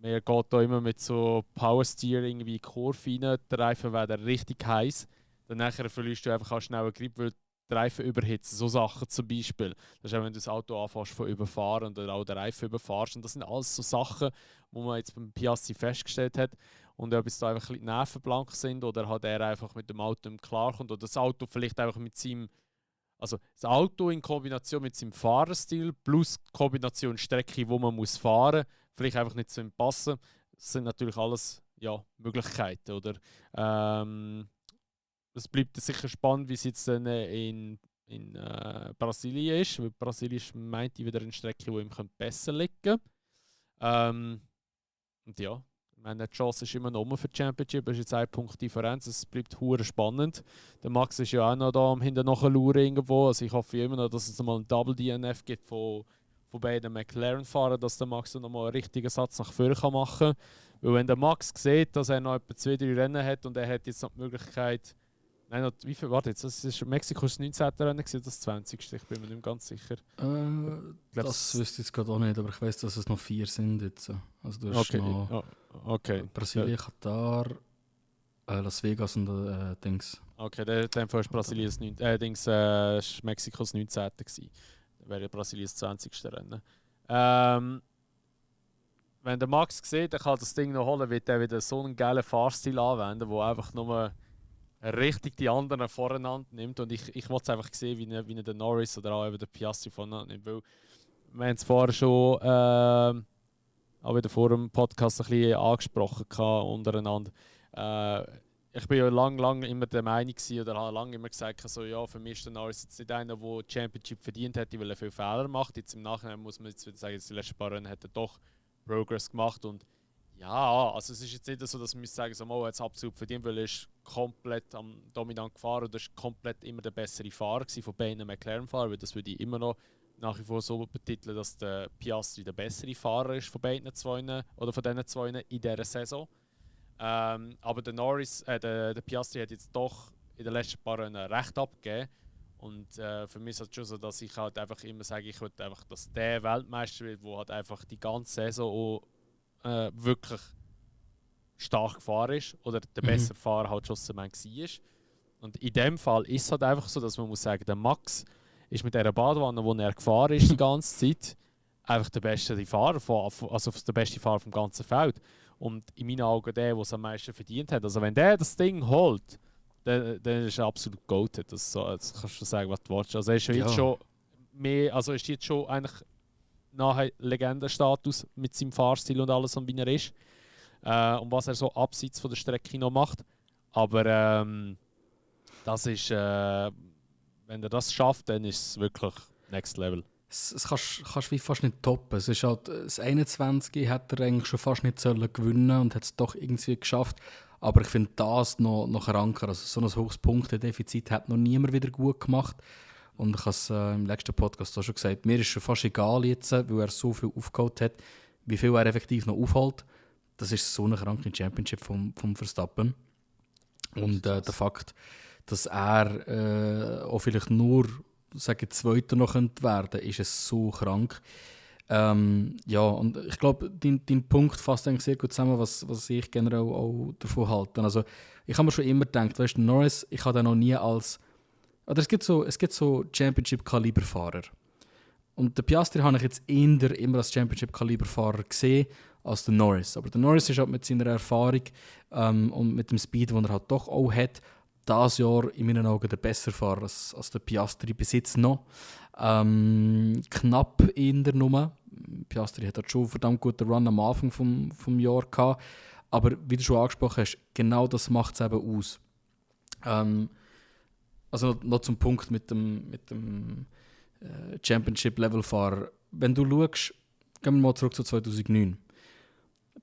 Er geht da immer mit so Power Steering wie Kurve rein, der Reifen werden richtig heiß. Dann nachher verlierst du einfach auch schnell einen Grip, weil die Reifen überhitzen. So Sachen zum Beispiel. Das ist auch, wenn du das Auto anfängst von überfahren oder auch den Reifen überfahrst. Und das sind alles so Sachen, wo man jetzt beim Piastri festgestellt hat. Und ob es da einfach ein bisschen nervenblank sind oder hat er einfach mit dem Auto im klarkommt oder das Auto vielleicht einfach mit seinem, also das Auto in Kombination mit seinem Fahrerstil plus Kombination Strecke, wo man muss fahren, vielleicht einfach nicht zu ihm passen. Das sind natürlich alles Möglichkeiten, oder? Es bleibt sicher spannend, wie es jetzt dann in Brasilien ist, weil Brasilien meint ich wieder eine Strecke, die ihm besser liegen könnte. Und ja, ich meine, die Chance ist immer noch für die Championship, es ist jetzt 1 Punkt Differenz, es bleibt hure spannend. Der Max ist ja auch noch da am hinten nachschauen irgendwo, also ich hoffe immer noch, dass es mal ein Double DNF gibt von beiden McLaren-Fahrern, dass der Max noch mal einen richtigen Satz nach vorne machen kann. Weil wenn der Max sieht, dass er noch etwa 2-3 Rennen hat und er hat jetzt noch die Möglichkeit, nein, noch, wie viel, warte jetzt, das ist Mexiko das 19. Rennen gewesen, das 20. Ich bin mir nicht mehr ganz sicher. Das wüsste ich jetzt gerade auch nicht, aber ich weiß, dass es noch 4 sind jetzt. Also du hast noch Brasilien, Katar, Las Vegas und Dings. Okay, dann war Brasilien Mexiko das 19. gewesen. Dann wäre Brasilien das 20. Rennen. Wenn der Max sieht, er kann das Ding noch holen, wird er wieder so einen geilen Fahrstil anwenden, wo einfach nur richtig die anderen voreinander nimmt. Und ich wollte es einfach sehen, wie er den Norris oder auch eben den Piastri voneinander nimmt. Weil wir haben es vorher schon auch wieder vor dem Podcast ein bisschen angesprochen untereinander. Ich bin ja lang immer der Meinung oder habe lange immer gesagt, so, ja, für mich ist der Norris jetzt nicht einer, der die Championship verdient hätte, weil er viele Fehler macht. Jetzt im Nachhinein muss man jetzt wieder sagen, die letzten paar Rennen hat er doch Progress gemacht. Und ja, also es ist jetzt nicht so, dass man sagen so, oh, jetzt absolut verdient, weil er ist komplett dominant gefahren und er ist komplett immer der bessere Fahrer von beiden McLaren-Fahrern, weil das würde ich immer noch nach wie vor so betiteln, dass der Piastri der bessere Fahrer ist von beiden zwei oder von diesen zwei in dieser Saison. Aber der Norris, der Piastri hat jetzt doch in den letzten paar Rennen recht abgegeben. Und für mich ist es schon so, dass ich halt einfach immer sage, ich will einfach, dass der Weltmeister wird, der halt einfach die ganze Saison auch, wirklich stark gefahren ist oder der bessere Fahrer halt schon mal war. Und in dem Fall ist es halt einfach so, dass man muss sagen, der Max ist mit dieser Badewanne, wo er gefahren ist die ganze Zeit, einfach der beste Fahrer, also der beste Fahrer vom ganzen Feld. Und in meinen Augen der es am meisten verdient hat. Also wenn der das Ding holt, dann ist er absolut goated. Das kannst du sagen, was du willst. Also er ist jetzt schon mehr, also ist jetzt schon eigentlich nahe Legendenstatus mit seinem Fahrstil und alles, und wie er ist. Und was er so abseits von der Strecke noch macht. Aber das ist, wenn er das schafft, dann ist es wirklich Next Level. Das kannst wie fast nicht toppen. Es ist halt, das 21 hat er eigentlich schon fast nicht gewinnen und hat es doch irgendwie geschafft. Aber ich finde das noch kranker. Also so ein hohes Punktedefizit hat noch niemand wieder gut gemacht. Und ich habe es im letzten Podcast auch schon gesagt, mir ist schon fast egal jetzt, weil er so viel aufgeholt hat, wie viel er effektiv noch aufholt. Das ist so eine kranke Championship vom Verstappen. Und der Fakt, dass er auch vielleicht nur Zweiter noch werden, ist es so krank. Ja, und ich glaube, dein Punkt fasst eigentlich sehr gut zusammen, was ich generell auch davon halte. Also, ich habe mir schon immer gedacht, weißt du, Norris, ich habe den noch nie als... Oder es gibt so Championship-Kaliber-Fahrer. Und den Piastri habe ich jetzt eher immer als Championship-Kaliber-Fahrer gesehen als den Norris. Aber der Norris ist halt mit seiner Erfahrung und mit dem Speed, den er halt doch auch hat, dieses Jahr in meinen Augen der bessere Fahrer als der Piastri bis jetzt noch. Knapp in der Nummer. Piastri hat schon einen verdammt guten Run am Anfang vom Jahr gehabt. Aber wie du schon angesprochen hast, genau das macht es eben aus. Also noch zum Punkt mit dem Championship-Level-Fahrer. Wenn du schaust, gehen wir mal zurück zu 2009.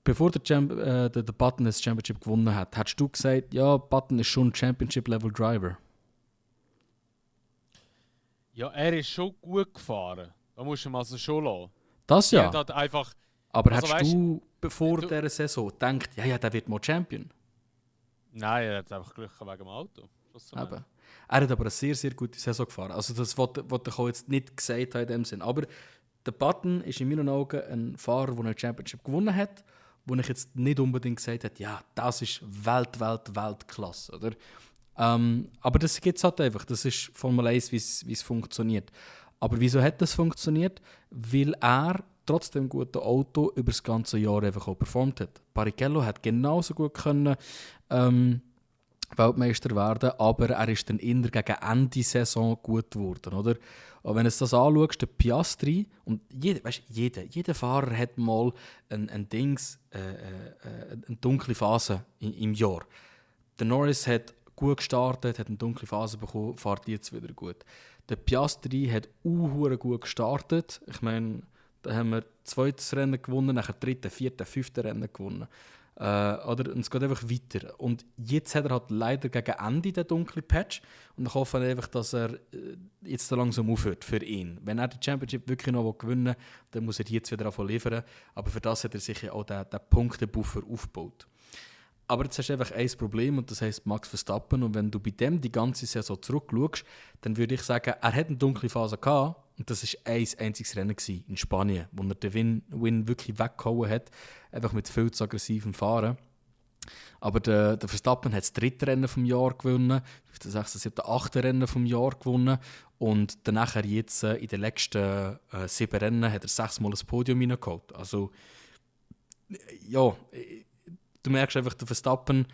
Bevor der Button das Championship gewonnen hat, hast du gesagt, ja, Button ist schon ein Championship-Level-Driver. Ja, er ist schon gut gefahren. Da musst du ihm also schon lassen. Das ja. Halt einfach, aber also hast du bevor dieser Saison gedacht, ja, der wird mal Champion? Nein, er hat einfach Glück wegen dem Auto. Er hat aber eine sehr, sehr gute Saison gefahren. Also das wollte ich auch jetzt nicht gesagt haben in dem Sinn. Aber der Button ist in meinen Augen ein Fahrer, der eine Championship gewonnen hat, wo ich jetzt nicht unbedingt gesagt habe, ja, das ist Weltklasse, oder? Aber das gibt es halt einfach. Das ist Formel 1, wie es funktioniert. Aber wieso hat das funktioniert? Weil er trotz dem guten Auto über das ganze Jahr einfach auch performt hat. Barrichello hat genauso gut können Weltmeister werden, aber er ist dann eher gegen Ende Saison gut geworden, oder? Und wenn du das anschaust, der Piastri, und jeder Fahrer hat mal eine dunkle Phase im Jahr. Der Norris hat gut gestartet, hat eine dunkle Phase bekommen, fährt jetzt wieder gut. Der Piastri hat gut gestartet. Ich meine, da haben wir das zweite Rennen gewonnen, nachher dritte, vierte, fünfte Rennen gewonnen. Und es geht einfach weiter. Und jetzt hat er halt leider gegen Ende den dunklen Patch. Und ich hoffe einfach, dass er jetzt langsam aufhört für ihn. Wenn er die Championship wirklich noch gewinnen will, dann muss er jetzt wieder davon liefern. Aber für das hat er sich auch den Punktebuffer aufgebaut. Aber jetzt hast du einfach ein Problem, und das heisst Max Verstappen. Und wenn du bei dem die ganze Saison zurückschaust, dann würde ich sagen, er hat eine dunkle Phase gehabt. Und das war ein einziges Rennen in Spanien, wo er den Win wirklich weggehauen hat. Einfach mit viel zu aggressivem Fahren. Aber der Verstappen hat das dritte Rennen vom Jahr gewonnen, das 6., 7., 8. Rennen vom Jahr gewonnen. Und danach jetzt in den letzten 7 Rennen hat er 6-mal ein Podium reingeholt. Also, ja, du merkst einfach, der Verstappen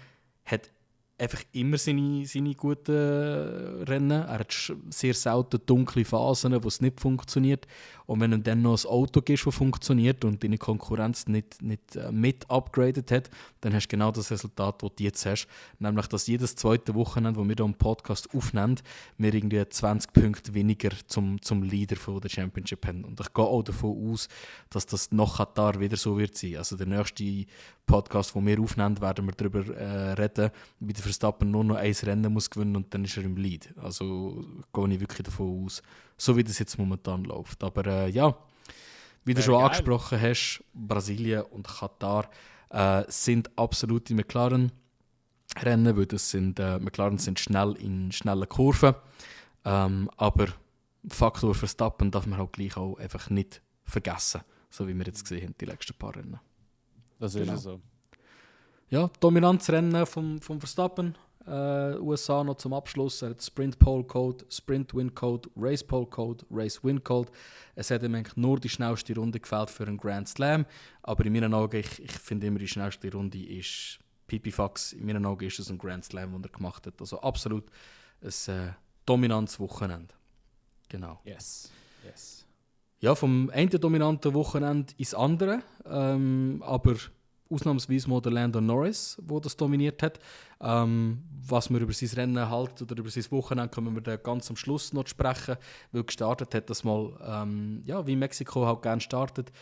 hat einfach immer seine guten Rennen. Er hat sehr selten dunkle Phasen, wo es nicht funktioniert. Und wenn du dann noch ein Auto gibst, das funktioniert und deine Konkurrenz nicht mit upgradet hat, dann hast du genau das Resultat, das du jetzt hast. Nämlich, dass jedes zweite Wochenende, wo wir hier einen Podcast aufnehmen, wir irgendwie 20 Punkte weniger zum Leader von der Championship haben. Und ich gehe auch davon aus, dass das nach Katar wieder so wird sein. Also der nächste Podcast, den wir aufnehmen, werden wir darüber reden, wie der Verstappen nur noch ein Rennen muss gewinnen und dann ist er im Lead. Also gehe ich wirklich davon aus, so wie das jetzt momentan läuft. Aber ja, wie du schon angesprochen hast, Brasilien und Katar sind absolute McLaren-Rennen, weil McLaren sind schnell in schnellen Kurven. Aber Faktor Verstappen darf man halt gleich auch einfach nicht vergessen, so wie wir jetzt gesehen haben, die letzten paar Rennen. Das ist so. Ja, Dominanzrennen vom Verstappen. USA noch zum Abschluss. Er hat Sprint Pole Code, Sprint Win Code, Race Pole Code, Race Win Code. Es hat ihm eigentlich nur die schnellste Runde gefällt für einen Grand Slam. Aber in meinen Augen, ich finde immer, die schnellste Runde ist Pipifax. In meinen Augen ist es ein Grand Slam, den er gemacht hat. Also absolut ein dominantes Wochenende. Genau. Yes. Ja, vom einen dominanten Wochenende ins andere. Aber ausnahmsweise mal der Lando Norris, der das dominiert hat. Was wir über sein Rennen halten oder über sein Wochenende, können wir dann ganz am Schluss noch sprechen, weil gestartet hat das mal, wie Mexiko halt gerne startet,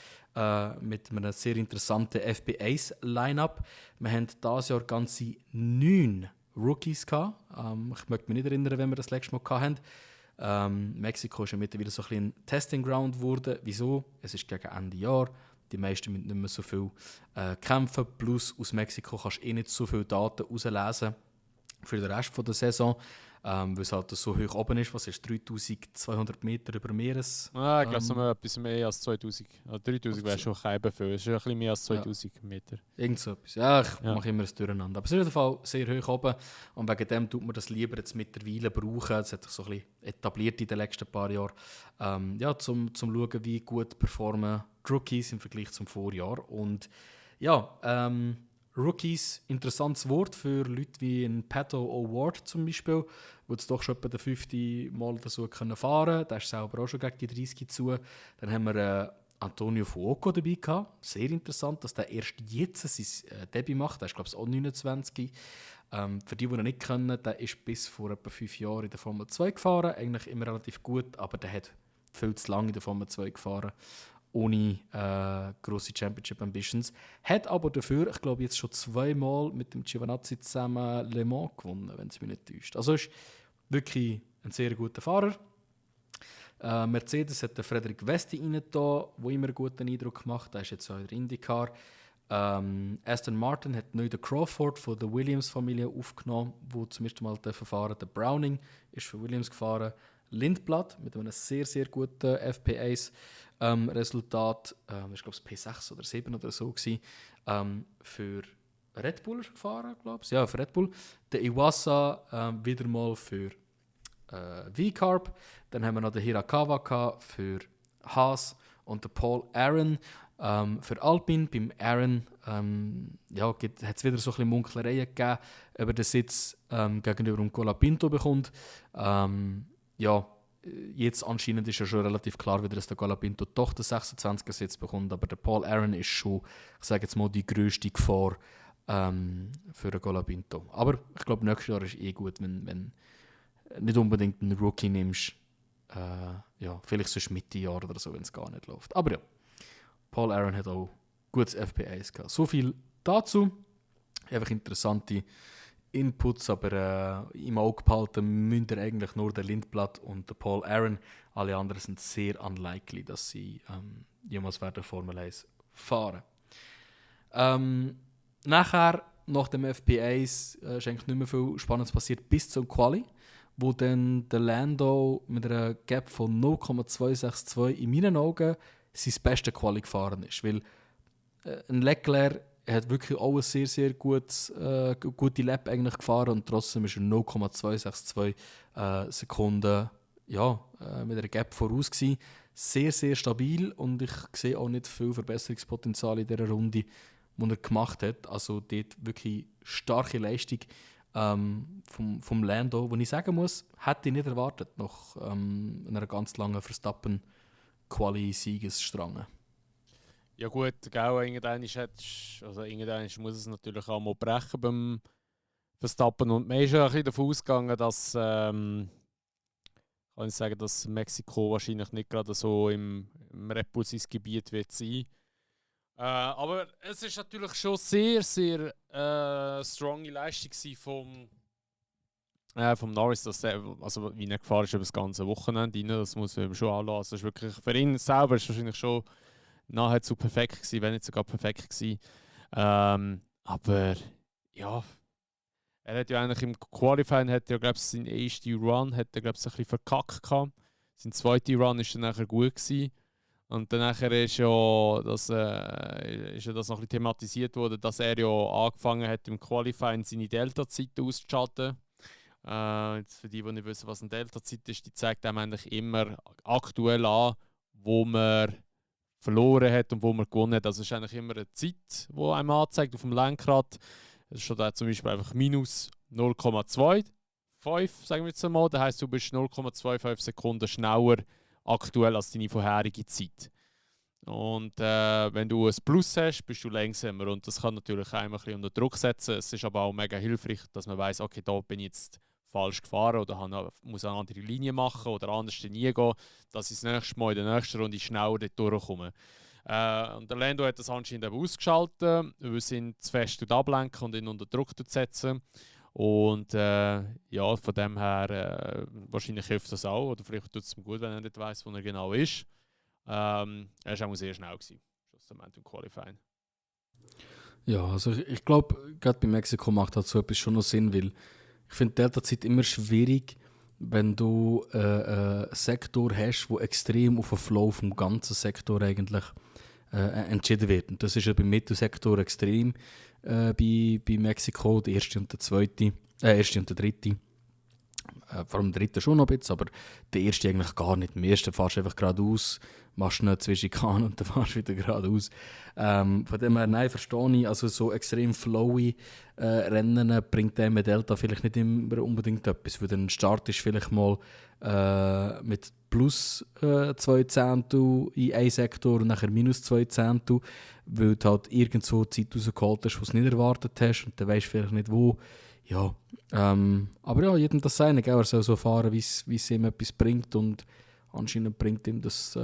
mit einem sehr interessanten FP1-Line-Up. Wir haben dieses Jahr ganze 9 Rookies gehabt. Ich möchte mich nicht erinnern, wenn wir das letzte Mal hatten. Mexiko ist ja mittlerweile so ein bisschen ein Testing Ground geworden. Wieso? Es ist gegen Ende Jahr. Die meisten müssen nicht mehr so viel kämpfen. Plus aus Mexiko kannst du nicht so viele Daten herauslesen für den Rest der Saison, weil es halt so hoch oben ist. Was ist 3200 Meter über Meeres? Ich glaube, es noch etwas mehr als 2000. Also 3000 wäre schon kein Befehl. Es ist ein bisschen mehr als 2000 Meter. Irgend so etwas. Ja, ich mache immer ein Durcheinander. Aber es ist auf jeden Fall sehr hoch oben. Und wegen dem tut man das lieber jetzt mittlerweile brauchen. Das hat sich so ein bisschen etabliert in den letzten paar Jahren. Zum schauen, wie gut performen die Rookies im Vergleich zum Vorjahr. Und Rookies, interessantes Wort für Leute wie ein Pato O'Ward zum Beispiel, der jetzt doch schon etwa den 5. Mal so fahren konnte. Der ist selber auch schon gegen die 30 zu. Dann haben wir Antonio Fuoco dabei gehabt. Sehr interessant, dass der erst jetzt sein Debüt macht. Der ist, glaube ich, auch 29. Für die ihn nicht kennen, der ist bis vor etwa 5 Jahren in der Formel 2 gefahren. Eigentlich immer relativ gut, aber der hat viel zu lange in der Formel 2 gefahren. Ohne grosse Championship Ambitions. Hat aber dafür, ich glaube, jetzt schon 2 Mal mit dem Giovinazzi zusammen Le Mans gewonnen, wenn es mich nicht täuscht. Also ist wirklich ein sehr guter Fahrer. Mercedes hat den Frederik Vesti reingetan, der immer einen guten Eindruck gemacht. Der ist jetzt auch in der IndyCar. Aston Martin hat neu den Crawford von der Williams-Familie aufgenommen, der zum ersten Mal fahren. Der Browning ist für Williams gefahren. Lindblad mit einem sehr, sehr guten FP1-Resultat. Das war, glaube ich, P6 oder 7 oder so. Für Red Bull gefahren, glaube ich. Ja, für Red Bull. Der Iwasa wieder mal für V-Carb. Dann haben wir noch den Hirakawa für Haas und den Paul Aaron für Alpine. Beim Aaron hat es wieder so ein bisschen Munklereien gegeben, ob er den Sitz gegenüber dem Colapinto bekommt. Jetzt anscheinend ist ja schon relativ klar, dass der Colapinto doch den 26er Sitz bekommt, aber der Paul Aaron ist schon, ich sage jetzt mal, die grösste Gefahr für den Colapinto. Aber ich glaube, nächstes Jahr ist gut, wenn nicht unbedingt einen Rookie nimmst. Vielleicht sonst Mitte Jahr oder so, wenn es gar nicht läuft. Aber ja, Paul Aaron hat auch gutes FP1 gehabt. So viel dazu. Einfach interessante Inputs, aber im Auge behalten müsst ihr eigentlich nur der Lindblad und der Paul Aaron. Alle anderen sind sehr unlikely, dass sie jemals werden Formel 1 fahren. Nachher, nach dem FP1, ist eigentlich nicht mehr viel Spannendes passiert bis zum Quali, wo dann der Lando mit einer Gap von 0,262 in meinen Augen sein bestes Quali gefahren ist. Weil ein Leclerc hat wirklich auch eine sehr, sehr gute Lap eigentlich gefahren und trotzdem ist er 0,262 Sekunden mit einer Gap voraus gewesen. Sehr, sehr stabil und ich sehe auch nicht viel Verbesserungspotenzial in dieser Runde, die er gemacht hat. Also dort wirklich starke Leistung vom Lando, wo ich sagen muss, hätte ich nicht erwartet nach einer ganz langen Verstappen-Quali-Siegesstrange. Ja gut, irgendwann muss es natürlich auch mal brechen beim Verstappen. Und man ist ja ein bisschen davon ausgegangen, dass dass Mexiko wahrscheinlich nicht gerade so im Red Bull sein Gebiet wird sein. Aber es ist natürlich schon sehr, sehr stronge Leistung vom Norris, dass also wie er gefahren ist über das ganze Wochenende rein, das muss man schon anlassen. Das ist wirklich, für ihn selber ist wahrscheinlich schon nahezu perfekt gewesen, wenn nicht sogar perfekt gewesen. Aber ja, er hat ja eigentlich im Qualifying seinen ersten Run ein bisschen verkackt gehabt. Sein zweiter Run ist dann nachher gut gewesen. Und dann nachher ist ja das noch ein bisschen thematisiert worden, dass er ja angefangen hat, im Qualifying seine Delta-Zeit auszuschalten. Jetzt für die nicht wissen, was eine Delta-Zeit ist, die zeigt einem eigentlich immer aktuell an, wo man verloren hat und wo man gewonnen hat. Also es ist eigentlich immer eine Zeit, die einem anzeigt auf dem Lenkrad. Es steht da zum Beispiel einfach minus 0,25, sagen wir jetzt einmal. Das heisst, du bist 0,25 Sekunden schneller aktuell als deine vorherige Zeit. Und wenn du ein Plus hast, bist du langsamer. Und das kann natürlich einmal ein bisschen unter Druck setzen. Es ist aber auch mega hilfreich, dass man weiss, okay, da bin ich jetzt falsch gefahren oder muss eine andere Linie machen oder anders nie gehen, dass ich das nächste Mal in der nächsten Runde schneller dort durchkomme. Und der Lando hat das anscheinend eben ausgeschaltet, weil es ihn zu fest ablenken und ihn unter Druck setzen. Und ja, von dem her wahrscheinlich hilft das auch. Oder vielleicht tut es ihm gut, wenn er nicht weiss, wo er genau ist. Er war auch sehr schnell gewesen, schlussendlich im Qualifying. Ja, also ich glaube, gerade bei Mexiko macht das so etwas schon noch Sinn, weil ich finde Delta-Zeit immer schwierig, wenn du einen Sektor hast, der extrem auf den Flow vom ganzen Sektor eigentlich entschieden wird. Und das ist ja beim Mittelsektor extrem bei Mexiko, der erste und der dritte. Vor allem der dritte schon noch ein bisschen, aber der erste eigentlich gar nicht. Im ersten fährst du einfach geradeaus, machst eine Zwischenkan und dann fährst du wieder geradeaus. Von dem her, nein, verstehe ich. Also so extrem flowy Rennen bringt dem mit Delta vielleicht nicht immer unbedingt etwas. Weil dann startest du vielleicht mal mit plus 2 Zehntel in einen Sektor und nachher minus 2 Zehntel, weil du halt irgendwo Zeit rausgeholt hast, die du nicht erwartet hast und dann weisst du vielleicht nicht wo. Ja, aber ja, jedem das seine, gell? Er soll so fahren, wie es ihm etwas bringt und anscheinend bringt ihm das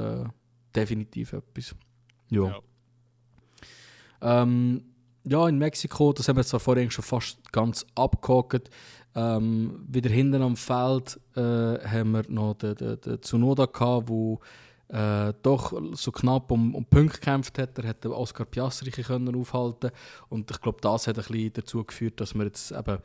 definitiv etwas. Ja. Ja, in Mexiko, das haben wir zwar vorhin schon fast ganz abgehakt. Wieder hinten am Feld haben wir noch den Tsunoda gehabt, wo doch so knapp um Punkte gekämpft hat. Er hat den Oscar Piastri können aufhalten und ich glaube, das hat ein bisschen dazu geführt, dass wir jetzt eben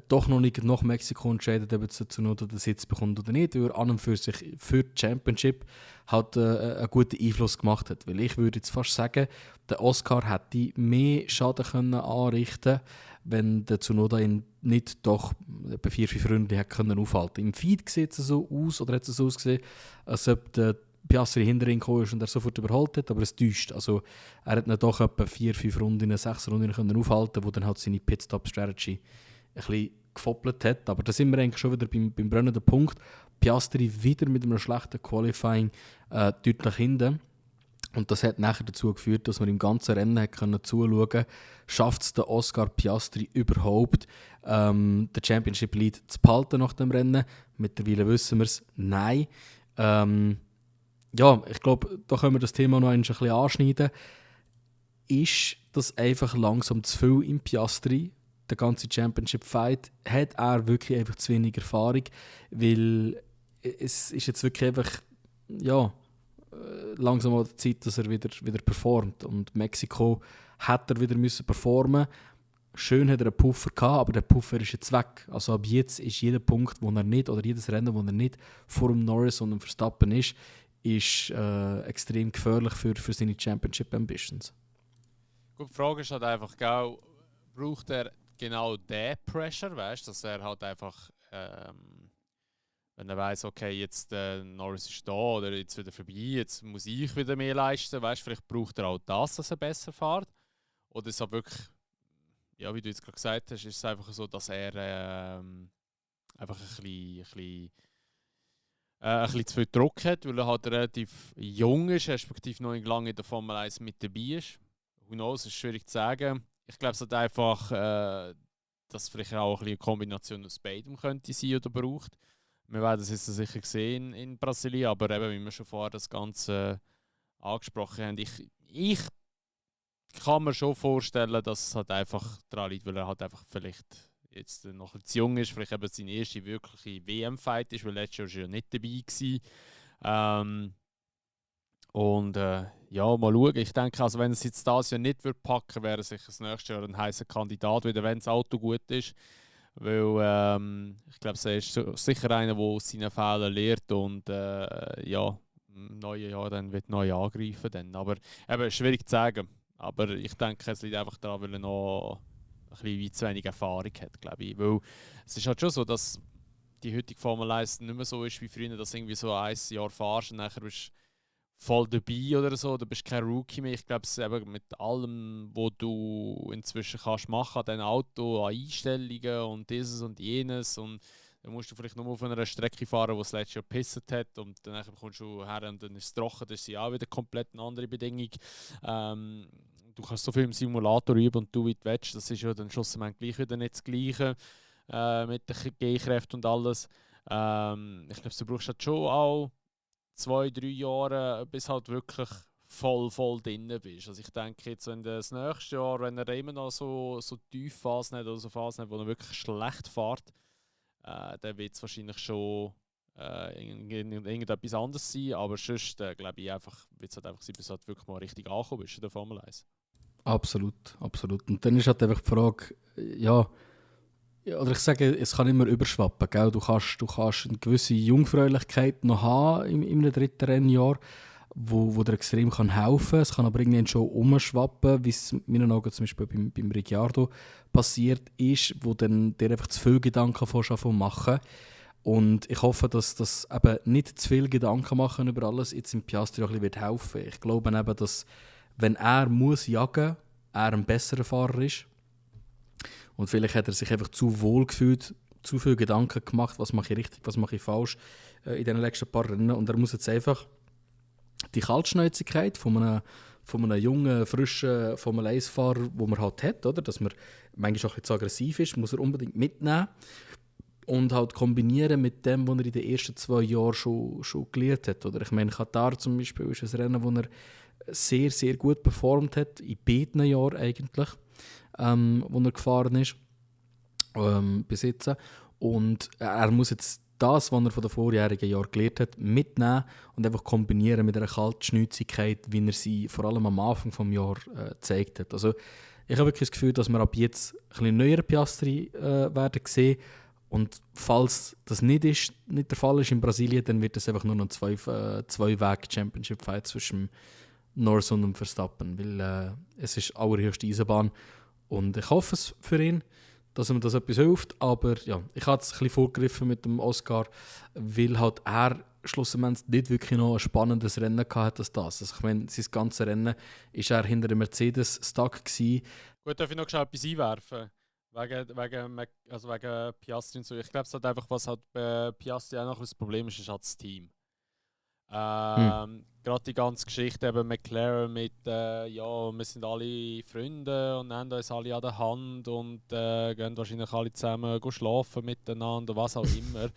doch noch nicht nach Mexiko entscheiden, ob jetzt Tsunoda den Sitz bekommt oder nicht, weil er an und für sich für die Championship halt einen guten Einfluss gemacht hat. Weil ich würde jetzt fast sagen, der Oscar hätte mehr Schaden können anrichten, wenn der Tsunoda ihn nicht doch etwa 4-5 Runden hat können aufhalten. Im Feed sieht es so aus, oder hat es so ausgesehen, als ob der Piastri hinter ihn gekommen ist und er sofort überholt hat, aber es täuscht. Also er hat ihn doch etwa 4-5 Runden, 6 Runden können aufhalten, wo dann halt seine Pitstop-Strategy ein bisschen gefoppelt hat. Aber da sind wir eigentlich schon wieder beim brennenden Punkt. Piastri wieder mit einem schlechten Qualifying deutlich hinten. Und das hat nachher dazu geführt, dass man im ganzen Rennen zuschauen konnte, schafft es der Oscar Piastri überhaupt, den Championship Lead zu behalten nach dem Rennen. Mittlerweile wissen wir es, nein. Ja, ich glaube, da können wir das Thema noch ein bisschen anschneiden. Ist das einfach langsam zu viel im Piastri? Der ganze Championship-Fight, hat er wirklich einfach zu wenig Erfahrung? Weil es ist jetzt wirklich einfach, ja, langsam an der Zeit, dass er wieder performt. Und Mexiko hat er wieder müssen performen. Schön hat er einen Puffer gehabt, aber der Puffer ist jetzt weg. Also ab jetzt ist jeder Punkt, wo er nicht, oder jedes Rennen, wo er nicht vor dem Norris und dem Verstappen ist extrem gefährlich für seine Championship Ambitions. Gut, die Frage ist halt einfach, braucht er genau den Pressure, weißt, dass er halt einfach, wenn er weiss, okay, jetzt Norris ist da oder jetzt wieder vorbei, jetzt muss ich wieder mehr leisten, weißt, vielleicht braucht er auch das, dass er besser fährt. Oder ist es wirklich, ja, wie du jetzt gerade gesagt hast, ist es einfach so, dass er einfach ein bisschen zu viel Druck hat, weil er halt relativ jung ist, respektive noch nicht lange in der Formel 1 mit dabei ist. Who knows, ist schwierig zu sagen. Ich glaube, es hat einfach, dass vielleicht auch ein bisschen eine Kombination aus beidem könnte sein oder braucht. Wir werden es jetzt sicher sehen in Brasilien, aber eben, wie wir schon vorher das Ganze angesprochen haben, ich kann mir schon vorstellen, dass es halt einfach daran liegt, weil er halt einfach vielleicht jetzt noch zu jung ist, vielleicht eben seine erste wirkliche WM-Fight ist, weil letztes Jahr ja nicht dabei war. Ja, mal schauen. Ich denke, also wenn es jetzt das Jahr nicht packen würde, wäre sicher das nächste Jahr ein heißer Kandidat, wieder wenn das Auto gut ist. Weil ich glaube, er ist sicher einer, der aus seinen Fehlern lernt und ja, im neuen Jahr dann wird neu angreifen. Dann. Aber eben, schwierig zu sagen. Aber ich denke, es liegt einfach daran, weil er noch ein bisschen wie zu wenig Erfahrung hat, glaube ich. Weil es ist halt schon so, dass die heutige Formel 1 nicht mehr so ist wie früher, dass du irgendwie so ein Jahr fahrst und nachher bist voll dabei oder so, du bist kein Rookie mehr. Ich glaube, es ist eben mit allem, was du inzwischen kannst machen, an deinem Auto, an Einstellungen und dieses und jenes, und dann musst du vielleicht nur auf einer Strecke fahren, die das letzte Jahr gepisst hat, und dann kommst du her und dann ist es trocken, das ist ja auch wieder komplett eine andere Bedingung. Du kannst so viel im Simulator üben und du wie du willst, das ist ja dann schlussendlich gleich wieder nicht das Gleiche mit den G-Kräften und alles. Ich glaube, du brauchst halt schon auch 2, 3 Jahre, bis halt wirklich voll drin bist. Also ich denke jetzt, wenn das nächste Jahr, wenn er immer noch so Tiefphasen hat oder so Phasen hat, wo er wirklich schlecht fährt, dann wird es wahrscheinlich schon irgendetwas anderes sein. Aber sonst glaube ich einfach, wird es halt einfach sein, bis halt wirklich mal richtig ankommen ist in der Formel 1. Absolut, absolut. Und dann ist halt einfach die Frage, ja, oder ich sage, es kann immer überschwappen. Gell? Du kannst eine gewisse Jungfräulichkeit noch haben in einem dritten Rennjahr, wo dir extrem helfen kann. Es kann aber irgendwann schon umschwappen, wie es in meinen Augen zum Beispiel beim Ricciardo passiert ist, wo dann dir einfach zu viel Gedanken von machen. Und ich hoffe, dass das eben nicht zu viel Gedanken machen über alles jetzt im Piastri auch ein bisschen helfen wird. Ich glaube eben, dass wenn er muss jagen, er ein besserer Fahrer ist. Und vielleicht hat er sich einfach zu wohl gefühlt, zu viel Gedanken gemacht, was mache ich richtig, was mache ich falsch in den letzten paar Rennen. Und er muss jetzt einfach die Kaltschnäuzigkeit von einem jungen, frischen Formel-1-Fahrer, wo man halt hat, oder? Dass man manchmal auch ein bisschen aggressiv ist, muss er unbedingt mitnehmen und halt kombinieren mit dem, was er in den ersten 2 Jahren schon gelernt hat. Oder? Ich meine, Katar zum Beispiel ist ein Rennen, wo er sehr, sehr gut performt hat, in beiden Jahren eigentlich, wo er gefahren ist, bis jetzt. Und er muss jetzt das, was er von den vorjährigen Jahren gelernt hat, mitnehmen und einfach kombinieren mit einer Kaltschnäuzigkeit, wie er sie vor allem am Anfang des Jahres gezeigt hat. Also, ich habe wirklich das Gefühl, dass wir ab jetzt ein bisschen neuere Piastri werden sehen. Und falls das nicht der Fall ist in Brasilien, dann wird es einfach nur noch ein Zwei-Weg-Championship-Fight zwischen Norris und dem Verstappen, weil es ist allerhöchste Eisenbahn. Und ich hoffe es für ihn, dass ihm das etwas hilft. Aber ja, ich habe es ein bisschen vorgegriffen mit dem Oscar, weil halt er schlussendlich nicht wirklich noch ein spannendes Rennen hatte als das. Also ich meine, sein ganzes Rennen war er hinter dem Mercedes stuck gewesen. Gut, darf ich noch schnell etwas einwerfen? Wegen Piastri und so. Ich glaube, es hat einfach, was halt bei Piastri auch noch das Problem ist halt das Team. Gerade die ganze Geschichte eben McLaren mit, ja, wir sind alle Freunde und haben uns alle an der Hand und gehen wahrscheinlich alle zusammen schlafen miteinander, was auch immer.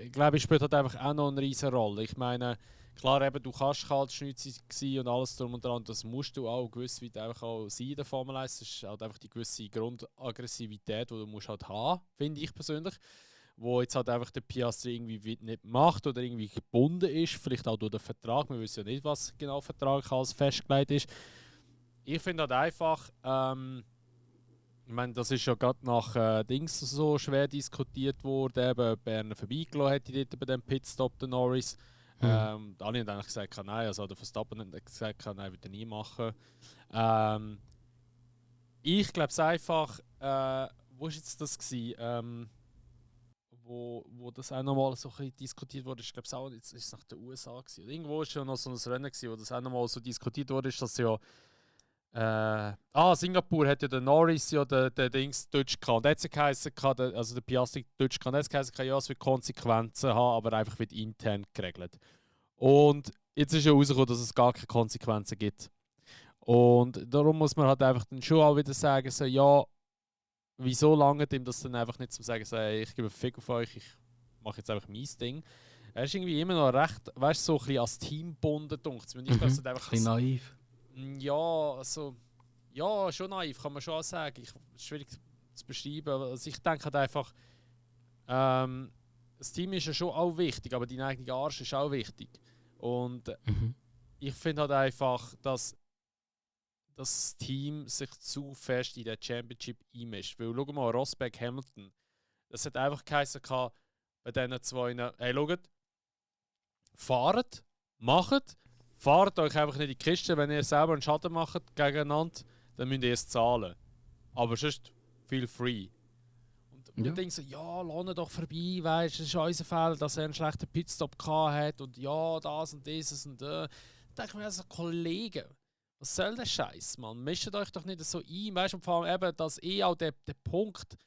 Ich glaube, es spielt halt einfach auch noch eine riesige Rolle. Ich meine, klar, eben, du kannst kaltschnäuzig sein und alles drum und dran, das musst du auch gewiss weit einfach auch sein in der Formel 1. Das ist halt einfach die gewisse Grundaggressivität, die du musst halt haben, finde ich persönlich. Wo jetzt halt einfach der Piastri irgendwie nicht macht oder irgendwie gebunden ist, vielleicht auch durch den Vertrag. Wir wissen ja nicht, was genau Vertrag als festgelegt ist. Ich finde halt einfach, ich meine, das ist ja gerade nach Dings so schwer diskutiert worden, eben Berner vorbeigelassen hätte dort bei dem Pitstop der Norris. Alle haben eigentlich gesagt, nein, also der Verstappen hat gesagt, nein, würde er nie machen. Ich glaube es einfach, wo war jetzt das gewesen? Wo das auch nochmal so ein bisschen diskutiert wurde, ich glaube es auch, jetzt ist es nach den USA gewesen. Irgendwo war schon noch so ein Rennen gewesen, wo das auch nochmal so diskutiert wurde, dass ja Singapur hat ja der Norris ja der Dings Deutsch gehabt. Und jetzt geheißen, also der Piastri Deutsch gehabt. Jetzt geheißen, ja, es wird Konsequenzen haben, aber einfach wird intern geregelt. Und jetzt ist ja herausgekommen, dass es gar keine Konsequenzen gibt. Und darum muss man halt einfach dann schon auch wieder sagen, so, ja, wieso lange ihm das dann einfach nicht zu sagen, so, hey, ich gebe einen Fick auf euch, ich mache jetzt einfach mein Ding. Er ist irgendwie immer noch recht, weißt du, so ein bisschen als Team gebunden, denkt es. Ich ein bisschen naiv. Ja, also, ja, schon naiv, kann man schon auch sagen. Schwierig zu beschreiben. Also ich denke halt einfach, das Team ist ja schon auch wichtig, aber dein eigener Arsch ist auch wichtig. Und ich finde halt einfach, dass das Team sich zu fest in den Championship einmischt. Weil, schau mal, Rosberg, Hamilton, das hat einfach geheißen bei diesen zwei, hey, schaut, fahrt euch einfach nicht in die Kiste, wenn ihr selber einen Schaden macht gegeneinander, dann müsst ihr es zahlen. Aber sonst feel free. Und ich denke so, ja, lass ihn doch vorbei, weißt du, es ist unser Fall, dass er einen schlechten Pitstop hat und ja, das und dieses und da denke ich mir also, Kollegen, was soll der Scheiß, Mann? Mischt euch doch nicht so ein, weißt du, und vor allem eben, dass auch der Punkt,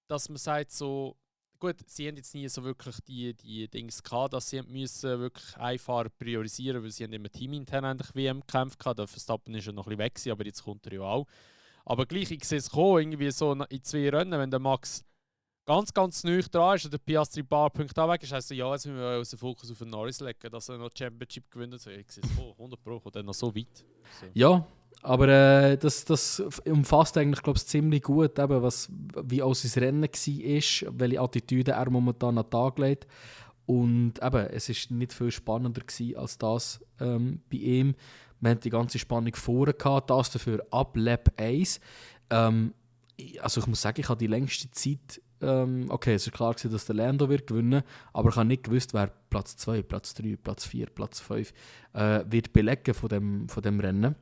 dass man sagt so, gut, sie haben jetzt nie so wirklich die Dings gehabt, dass sie müssen wirklich einen Fahrer priorisieren, weil sie haben immer teamintern eigentlich WM gekämpft haben. Der Verstappen ist ja noch ein bisschen weg gewesen, aber jetzt kommt er ja auch. Aber gleich, ich sehe es kommen, irgendwie so in 2 Rennen, wenn der Max ganz neu dran ist und der Piastri ein paar Punkte weg ist, heisst ja, jetzt müssen wir unseren Fokus auf den Norris legen, dass er noch die Championship gewinnt. Ich sehe es 100 Pro, und dann noch so weit. So. Ja, aber das umfasst eigentlich, glaube ich, ziemlich gut, eben, wie auch sein Rennen war, welche Attitüde er momentan an den Tag legt. Und eben, es war nicht viel spannender als das bei ihm. Wir hatten die ganze Spannung vorher gehabt, das dafür ab Lap 1. Also ich muss sagen, ich habe die längste Zeit, okay, es war klar gewesen, dass der Lando wird gewinnen, aber ich habe nicht gewusst, wer Platz 2, Platz 3, Platz 4, Platz 5 wird belegen von dem Rennen.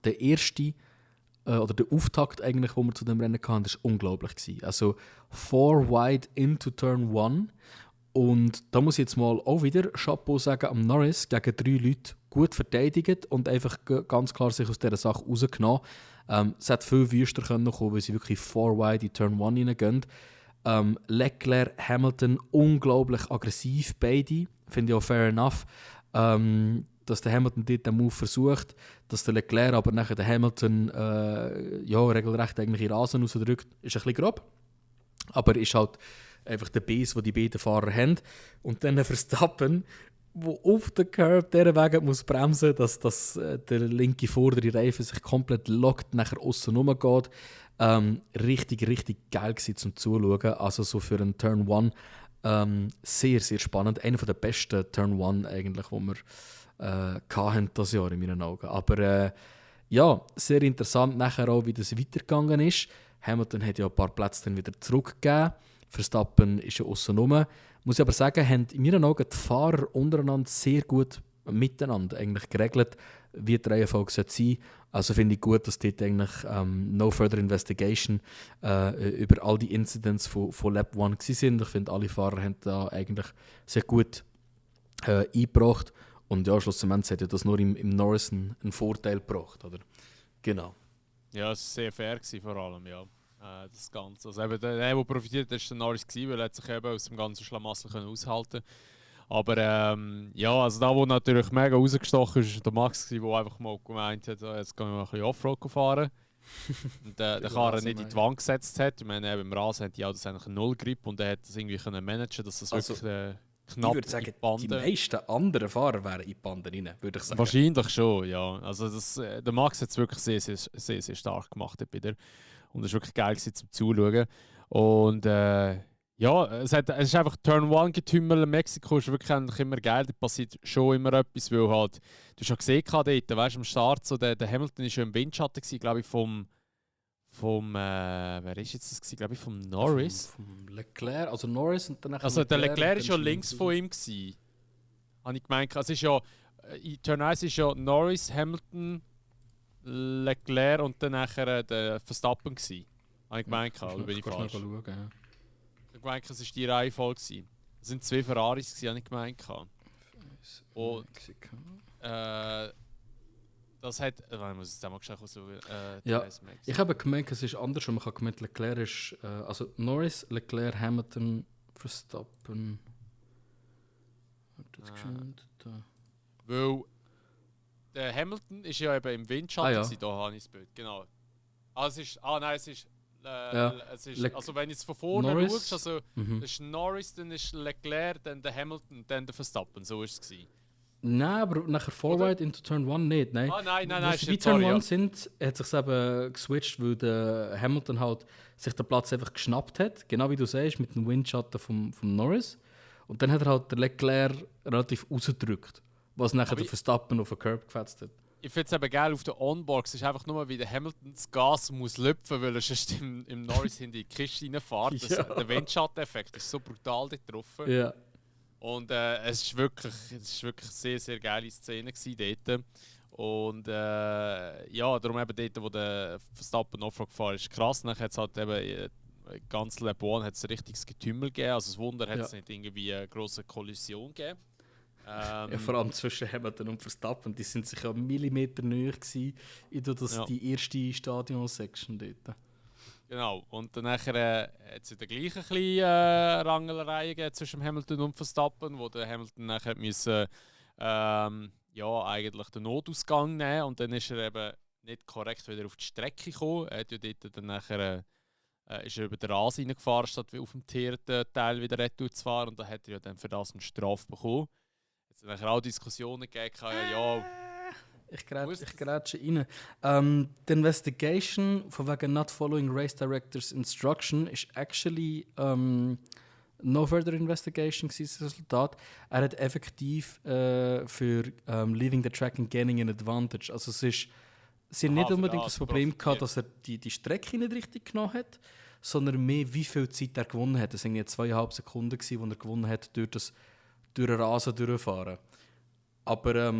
Der erste oder der Auftakt eigentlich, wo wir zu dem Rennen hatten, war unglaublich gewesen. Also 4 wide into Turn 1 und da muss ich jetzt mal auch wieder Chapeau sagen am Norris gegen 3 Leute gut verteidigt und einfach ganz klar sich aus dieser Sache rausgenommen. Es hätte viel wüster kommen können, weil sie wirklich 4 wide in Turn 1 reingehen. Leclerc, Hamilton, unglaublich aggressiv, beide. Finde ich auch fair enough. Dass der Hamilton dort den Move versucht, dass der Leclerc aber nachher den Hamilton regelrecht eigentlich in Rasen rausdrückt, ist ein bisschen grob. Aber ist halt einfach der Base, den die beiden Fahrer haben. Und dann Verstappen, der auf der Curve dieser Weg muss bremsen, dass der linke vordere Reifen sich komplett lockt, nachher aussen rumgeht. Richtig geil gewesen zum Zuschauen. Also so für einen Turn 1 sehr, sehr spannend. Einer der besten Turn 1 eigentlich, die wir hatten das Jahr in meinen Augen. Aber ja, sehr interessant nachher auch, wie das weitergegangen ist. Hamilton hat ja ein paar Plätze dann wieder zurückgegeben. Verstappen ist ja aussen rum. Muss ich aber sagen, haben in meinen Augen die Fahrer untereinander sehr gut miteinander eigentlich geregelt, wie die Reihenfolge sein sollte. Also finde ich gut, dass dort eigentlich no further investigation über all die Incidents von Lap 1 waren. Ich finde, alle Fahrer haben da eigentlich sehr gut eingebracht. Und ja, schlussendlich hat ja das nur im Norris einen Vorteil gebracht, oder? Genau. Ja, es war sehr fair gewesen, vor allem, ja. Das Ganze. Also eben der profitiert hat, war der Norris gewesen, weil er hat sich eben aus dem ganzen Schlamassel aushalten. Aber ja, also da, wo natürlich mega rausgestochen ist, der Max, der einfach mal gemeint hat, jetzt gehen wir mal ein bisschen Offroad fahren. Und der Karren nicht in die Wand gesetzt hat. Ich meine, beim Rasen hat die Autos eigentlich einen Null-Grip und er hat das irgendwie können managen, dass das also, wirklich knapp ich würde sagen, die meisten anderen Fahrer wären in die Bande rein, würde ich sagen. Wahrscheinlich schon, ja. Also der Max hat es wirklich sehr stark gemacht wieder. Und es war wirklich geil zum Zuschauen. Und ja, es ist einfach Turn-1-Getümmel in Mexiko ist wirklich immer geil. Da passiert schon immer etwas, weil halt, du hast ja gesehen dort, weißt, am Start, so der Hamilton war ja im Windschatten, glaube ich, vom wer ist jetzt das, glaube ich, vom Norris? Vom Leclerc, also Norris und dann also der Leclerc war ja links von ihm. Habe ich gemeint, also ist ja, in Turn 1 ist ja Norris, Hamilton, Leclerc und dann nachher der Verstappen gsi. Habe ich gemeint, oder bin ich falsch? Ich habe gemeint, es war die Reihenfolge. Es sind 2 Ferraris, habe ich gemeint. Und das hat... Ich muss jetzt einmal schnell so... ja, ich habe gemeint, es ist anders. Man kann gemeint, Leclerc ist... also Norris, Leclerc, Hamilton, Verstappen... Weil... Der Hamilton ist ja eben im Windschatten, da habe ich das Bild. Genau. Also es ist... es ist also wenn du jetzt von vorne schaust, also das ist Norris, dann ist Leclerc, dann der Hamilton, dann der Verstappen. So war es. Nein, aber nachher Forward into Turn 1 nicht. Nein. Nein. Als wir Turn 1 sind, hat es sich eben geswitcht, weil der Hamilton halt sich den Platz einfach geschnappt hat. Genau wie du sagst, mit dem Windschatten vom Norris. Und dann hat er halt den Leclerc relativ rausgedrückt, was nachher der Verstappen auf den Curb gefetzt hat. Ich finde es eben geil auf der Onboard. Es ist einfach nur, wie der Hamilton das Gas muss lüpfen, weil er sonst im Norris in die Kiste reinfährt. Der Windschatten-Effekt ist so brutal dort drauf. Ja. Und es war wirklich eine sehr, sehr geile Szene dort. Und ja, darum eben dort, wo der Verstappen Offroad gefahren ist, krass. Nachher hat es halt eben ganz Le Bon hat's ein richtiges Getümmel gegeben. Also das Wunder hat es nicht irgendwie eine grosse Kollision gegeben. Ja, vor allem zwischen Hamilton und Verstappen, die sind sich ja Millimeter näher gewesen, in die erste Stadion-Section dort. Genau, und dann hat es in der gleichen kleinen Rangelerei gegeben zwischen Hamilton und Verstappen, wo der Hamilton nachher musste, eigentlich den Notausgang nehmen und dann ist er eben nicht korrekt wieder auf die Strecke gekommen. Er hat ja dort dann nachher, ist er über den Rasen reingefahren, statt auf dem teerten Teil wieder retour zu fahren, und da hat er ja dann für das eine Strafe bekommen. Es hat nachher auch Diskussionen gegeben, Ich grätsche rein. Die Investigation von wegen not following race director's instruction ist actually no further investigation gewesen, das Resultat. Er hat effektiv für leaving the track and gaining an advantage. Also sie haben nicht unbedingt das Problem gehabt, dass er die Strecke nicht richtig genommen hat, sondern mehr, wie viel Zeit er gewonnen hat. Es waren 2,5 Sekunden, die er gewonnen hat durch den Rasen durchfahren. Aber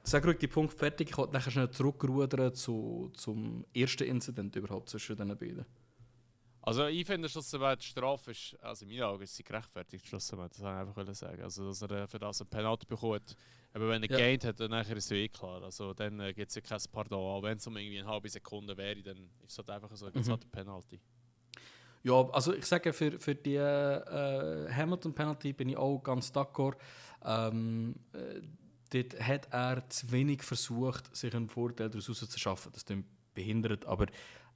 sag ruhig die Punkt fertig. Ich wollte nachher schnell zurückrudern zum ersten Incident überhaupt zwischen den beiden. Also ich finde, dass die Strafe ist, also in meinen Augen ist sie gerechtfertigt, das wollte ich einfach sagen. Also dass er für das ein Penalty bekommt. Aber wenn er gained hat, dann ist es ja klar. Also dann gibt es ja kein Pardon. Auch wenn es um irgendwie eine halbe Sekunde wäre, dann ist es halt einfach so, gibt es halt ein Penalty. Ja, also ich sage, für die Hamilton-Penalty bin ich auch ganz d'accord. Dort hat er zu wenig versucht, sich einen Vorteil daraus zu schaffen. Das klingt behindert, aber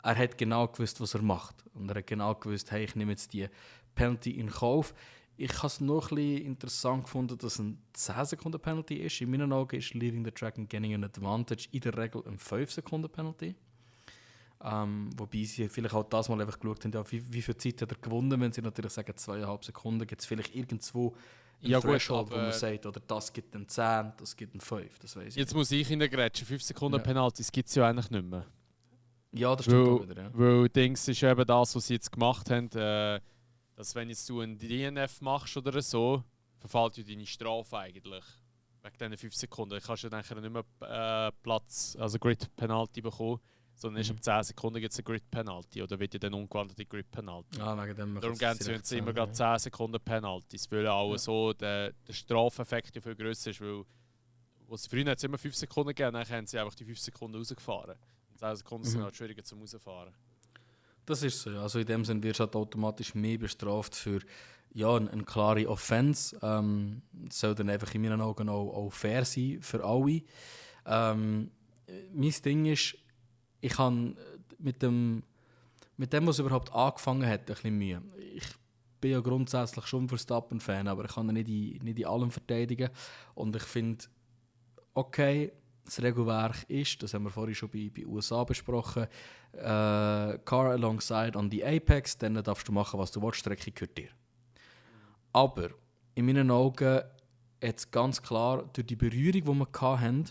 er hat genau gewusst, was er macht. Und er hat genau gewusst, hey, ich nehme jetzt die Penalty in Kauf. Ich habe es noch ein bisschen interessant gefunden, dass es ein 10-Sekunden-Penalty ist. In meinen Augen ist leaving the track and gaining an advantage in der Regel ein 5-Sekunden-Penalty. Wobei sie vielleicht auch das mal einfach geschaut haben, ja, wie viel Zeit hat er gewonnen. Wenn sie natürlich sagen 2,5 Sekunden, gibt es vielleicht irgendwo ein Threshold, wo man sagt, oder das gibt einen 10, das gibt einen 5. Das weiss ich jetzt nicht. Muss ich in der Grätsche 5 Sekunden Penalties gibt es ja eigentlich nicht mehr. Ja, das stimmt auch wieder. Ja. Weil Dings ist eben das, was sie jetzt gemacht haben, dass wenn jetzt du ein DNF machst oder so, verfällt ja deine Strafe eigentlich. Wegen diesen 5 Sekunden. Du kannst ja nachher nicht mehr Grid-Penalty bekommen, sondern erst ab 10 Sekunden gibt es eine Grid-Penalty. Oder wird ja dann umgewandelt in Grid-Penalty. Wegen dem darum geben sie jetzt immer gerade 10 Sekunden Penalties, weil auch so der Strafeffekt ja viel grösser ist. Weil früher hat es immer 5 Sekunden gegeben, dann haben sie einfach die 5 Sekunden rausgefahren. 10 Sekunden sind halt schwieriger zum Rausfahren. Das ist so, ja. Also in dem Sinne wirst du halt automatisch mehr bestraft für eine klare Offense. Das soll dann einfach in meinen Augen auch fair sein für alle. Mein Ding ist, ich habe mit dem, was überhaupt angefangen hat, ein bisschen Mühe. Ich bin ja grundsätzlich schon Verstappen-Fan, aber ich kann ihn nicht in allem verteidigen. Und ich finde, okay, das Regelwerk ist, das haben wir vorhin schon bei USA besprochen, Car alongside on the Apex, dann darfst du machen, was du willst, die Strecke gehört dir. Aber in meinen Augen jetzt ganz klar durch die Berührung, die wir hatten,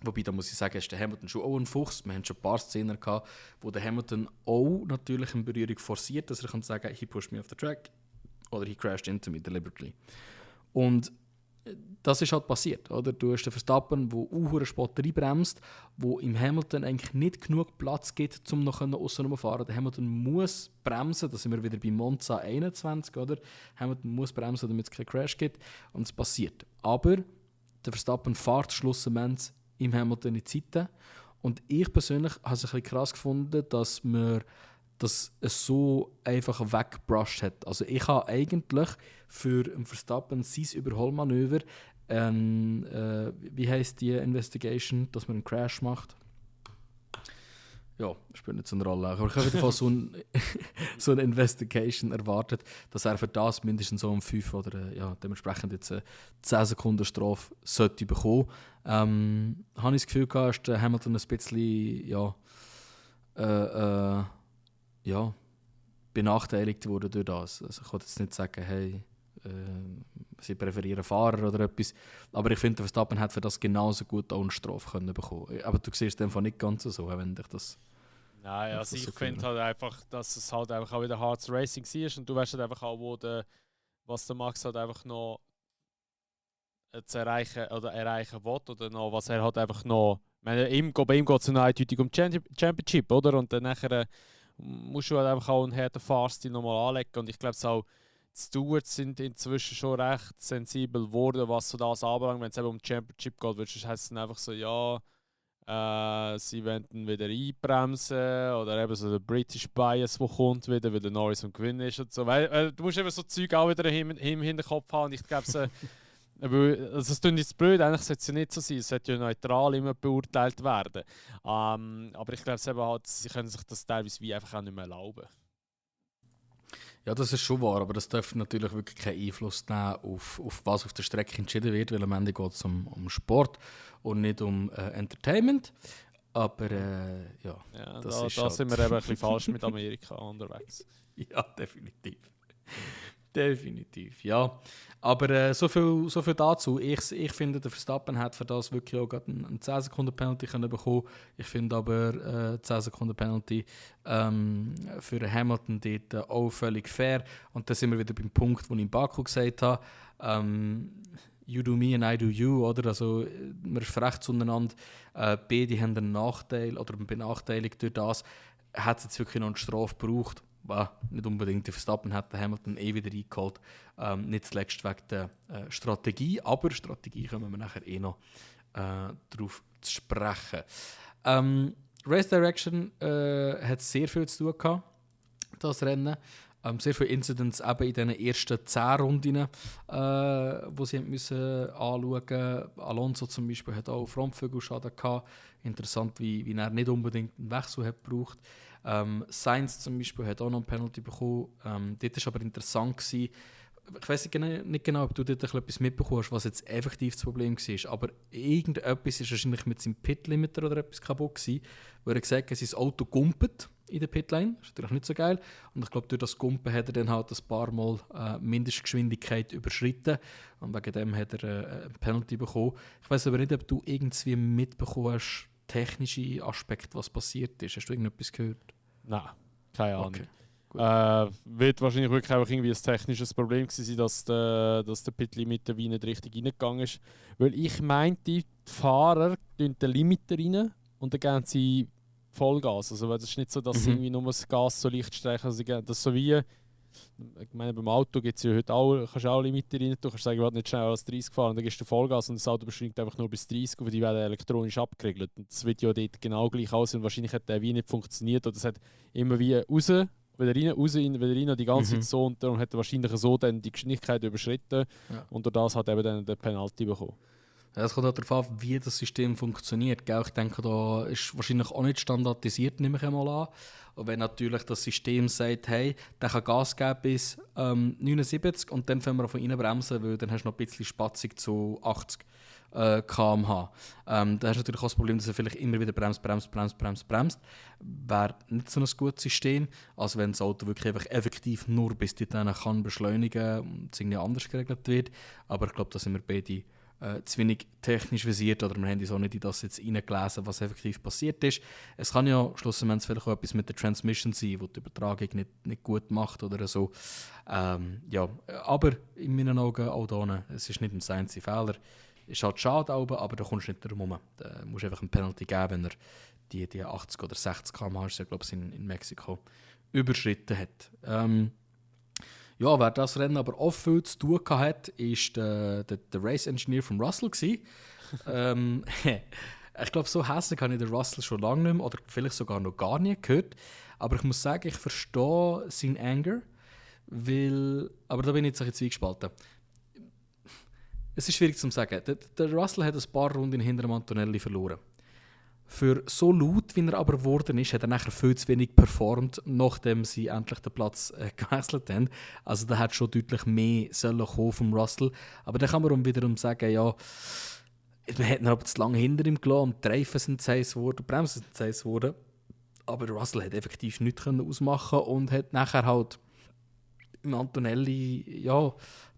wobei, da muss ich sagen, ist der Hamilton schon auch ein Fuchs. Wir hatten schon ein paar Szenen gehabt, wo der Hamilton auch natürlich eine Berührung forciert, dass er kann sagen, he pushed me off the track oder he crashed into me deliberately. Und das ist halt passiert, oder? Du hast den Verstappen, der auch Spot reinbremst, wo im Hamilton eigentlich nicht genug Platz gibt, um noch aussen rumzufahren. Der Hamilton muss bremsen, da sind wir wieder bei Monza 21, oder? Hamilton muss bremsen, damit es keinen Crash gibt, und es passiert. Aber der Verstappen fährt schlussendlich im Hamilton in die Zeiten. Und ich persönlich habe es ein bisschen krass gefunden, dass man das so einfach weggebrusht hat. Also ich habe eigentlich für Verstappen sein Überholmanöver, wie heisst die Investigation, dass man einen Crash macht? Ja, spielt nicht so eine Rolle. Aber ich habe jedenfalls so eine Investigation erwartet, dass er für das mindestens so um 5 oder dementsprechend jetzt 10 Sekunden Strafe sollte bekommen. Habe ich das Gefühl gehabt, ist der Hamilton ein bisschen benachteiligt wurde durch das. Also ich wollte jetzt nicht sagen, hey, sie präferieren Fahrer oder etwas, aber ich finde, der Verstappen hat für das genauso gut auch eine Strafe bekommen. Aber du siehst es einfach nicht ganz so, wenn dich das... Nein, also ich finde halt einfach, dass es halt einfach auch wieder hartes Racing war und du weißt halt einfach auch, was der Max halt einfach noch zu erreichen will, oder noch, was er halt einfach noch. Ich meine, bei ihm geht es noch eindeutig um Championship, oder? Und dann nachher musst du halt einfach auch einen harten Fahrstil nochmal anlegen. Und ich glaube, auch die Stewards sind inzwischen schon recht sensibel geworden, was so das anbelangt. Wenn es eben um Championship geht, heisst es dann einfach so, ja, sie wollen dann wieder einbremsen, oder eben so der British Bias, der kommt wieder, weil der Norris am Gewinnen ist und so. Weil, du musst eben so Zeug auch wieder im Hinterkopf haben. Und ich glaube, also es klingt jetzt blöd, eigentlich sollte es ja nicht so sein, es sollte ja neutral immer beurteilt werden. Aber ich glaube, halt, sie können sich das teilweise wie einfach auch nicht mehr erlauben. Ja, das ist schon wahr, aber das darf natürlich wirklich keinen Einfluss nehmen auf was auf der Strecke entschieden wird, weil am Ende geht es um Sport und nicht um Entertainment. Aber ja da sind wir eben ein bisschen falsch mit Amerika unterwegs. Ja, definitiv. Definitiv, ja. Aber so viel dazu. Ich finde, der Verstappen hat für das wirklich auch einen 10-Sekunden-Penalty bekommen. Ich finde aber 10-Sekunden-Penalty für Hamilton dort auch völlig fair. Und da sind wir wieder beim Punkt, wo ich in Baku gesagt habe, you do me and I do you, oder? Also, man ist frech zueinander. Beide haben einen Nachteil oder benachteiligt durch das. Hat es jetzt wirklich noch eine Strafe gebraucht? Nicht unbedingt. Der Verstappen hat den Hamilton wieder eingeholt. Nicht zuletzt wegen der Strategie, aber Strategie kommen wir nachher noch darauf zu sprechen. Race Direction hat sehr viel zu tun gehabt, das Rennen. Sehr viele Incidents eben in diesen ersten 10 Runden, die sie müssen anschauen mussten. Alonso zum Beispiel hat auch Frontflügelschaden gehabt. Interessant, wie er nicht unbedingt einen Wechsel hat gebraucht. Sainz zum Beispiel hat auch noch einen Penalty bekommen. Dort war aber interessant gewesen. Ich weiss nicht genau, ob du dort etwas mitbekommst, was jetzt effektiv das Problem war. Aber irgendetwas ist wahrscheinlich mit seinem Pit-Limiter oder etwas kaputt gewesen, wo er gesagt hat, sein Auto gumpet in der Pitlane. Das ist natürlich nicht so geil. Und ich glaube, durch das Gumpen hat er dann halt ein paar Mal Mindestgeschwindigkeit überschritten. Und wegen dem hat er ein Penalty bekommen. Ich weiss aber nicht, ob du irgendwie mitbekommen hast, technische Aspekte, was passiert ist. Hast du irgendetwas gehört? Nein, keine Ahnung. Okay. Wird wahrscheinlich wirklich einfach irgendwie ein technisches Problem gewesen sein, dass der Pit-Limiter wie nicht richtig reingegangen ist. Weil ich meinte, die Fahrer tun den Limiter rein und dann geben sie Vollgas. Also es ist nicht so, dass sie irgendwie nur das Gas so leicht streichen. Also das ist so wie, ich meine, beim Auto gibt es ja heute auch, kannst du auch Limiter rein, du kannst sagen, ich will nicht schneller als 30 fahren, und dann gibst du Vollgas und das Auto beschränkt einfach nur bis 30, aber die werden elektronisch abgeregelt. Und das wird ja dort genau gleich aussehen und wahrscheinlich hat der wie nicht funktioniert oder es hat immer wie raus, wieder rein, die ganze Zeit so, und darum hat er wahrscheinlich so dann die Geschwindigkeit überschritten und durch das hat er eben dann den Penalty bekommen. Ja, es kommt auch darauf an, wie das System funktioniert. Gell? Ich denke, da ist wahrscheinlich auch nicht standardisiert, nehme ich einmal an. Und wenn natürlich das System sagt, hey, der kann Gas geben bis 79 und dann fangen wir von innen bremsen, weil dann hast du noch ein bisschen Spatzung zu 80 km/h. Da hast du natürlich auch das Problem, dass er vielleicht immer wieder bremst. Wäre nicht so ein gutes System, als wenn das Auto wirklich einfach effektiv nur bis dorthin kann beschleunigen und es irgendwie anders geregelt wird. Aber ich glaube, da sind wir beide zu wenig technisch visiert oder wir haben uns auch nicht in das jetzt reingelesen, was effektiv passiert ist. Es kann ja schlussendlich vielleicht auch etwas mit der Transmission sein, die die Übertragung nicht gut macht oder so. Ja, aber in meinen Augen auch da, es ist nicht ein einziger Fehler. Es ist halt schade, aber da kommst du nicht drum herum. Da musst du einfach einen Penalty geben, wenn er die 80 oder 60 km/h, ja, glaube ich, in Mexiko überschritten hat. Ja, wer das Rennen aber auch viel zu tun hatte, war der Race Engineer von Russell. Ich glaube, so hässlich habe ich den Russell schon lange nicht mehr oder vielleicht sogar noch gar nie gehört. Aber ich muss sagen, ich verstehe seinen Anger, aber da bin ich jetzt zweigespalten. Es ist schwierig zu sagen. Der Russell hat ein paar Runden hinter dem Antonelli verloren. Für so laut, wie er aber geworden ist, hat er nachher viel zu wenig performt, nachdem sie endlich den Platz gewechselt haben. Also da hat schon deutlich mehr sollen kommen vom Russell. Aber dann kann man wiederum sagen, ja, man hat ihn aber zu lange hinter ihm gelassen und die Reifen sind zu heiß geworden, die Bremsen sind zu heiß geworden. Aber der Russell hat effektiv nichts ausmachen und hat nachher halt im Antonelli, ja,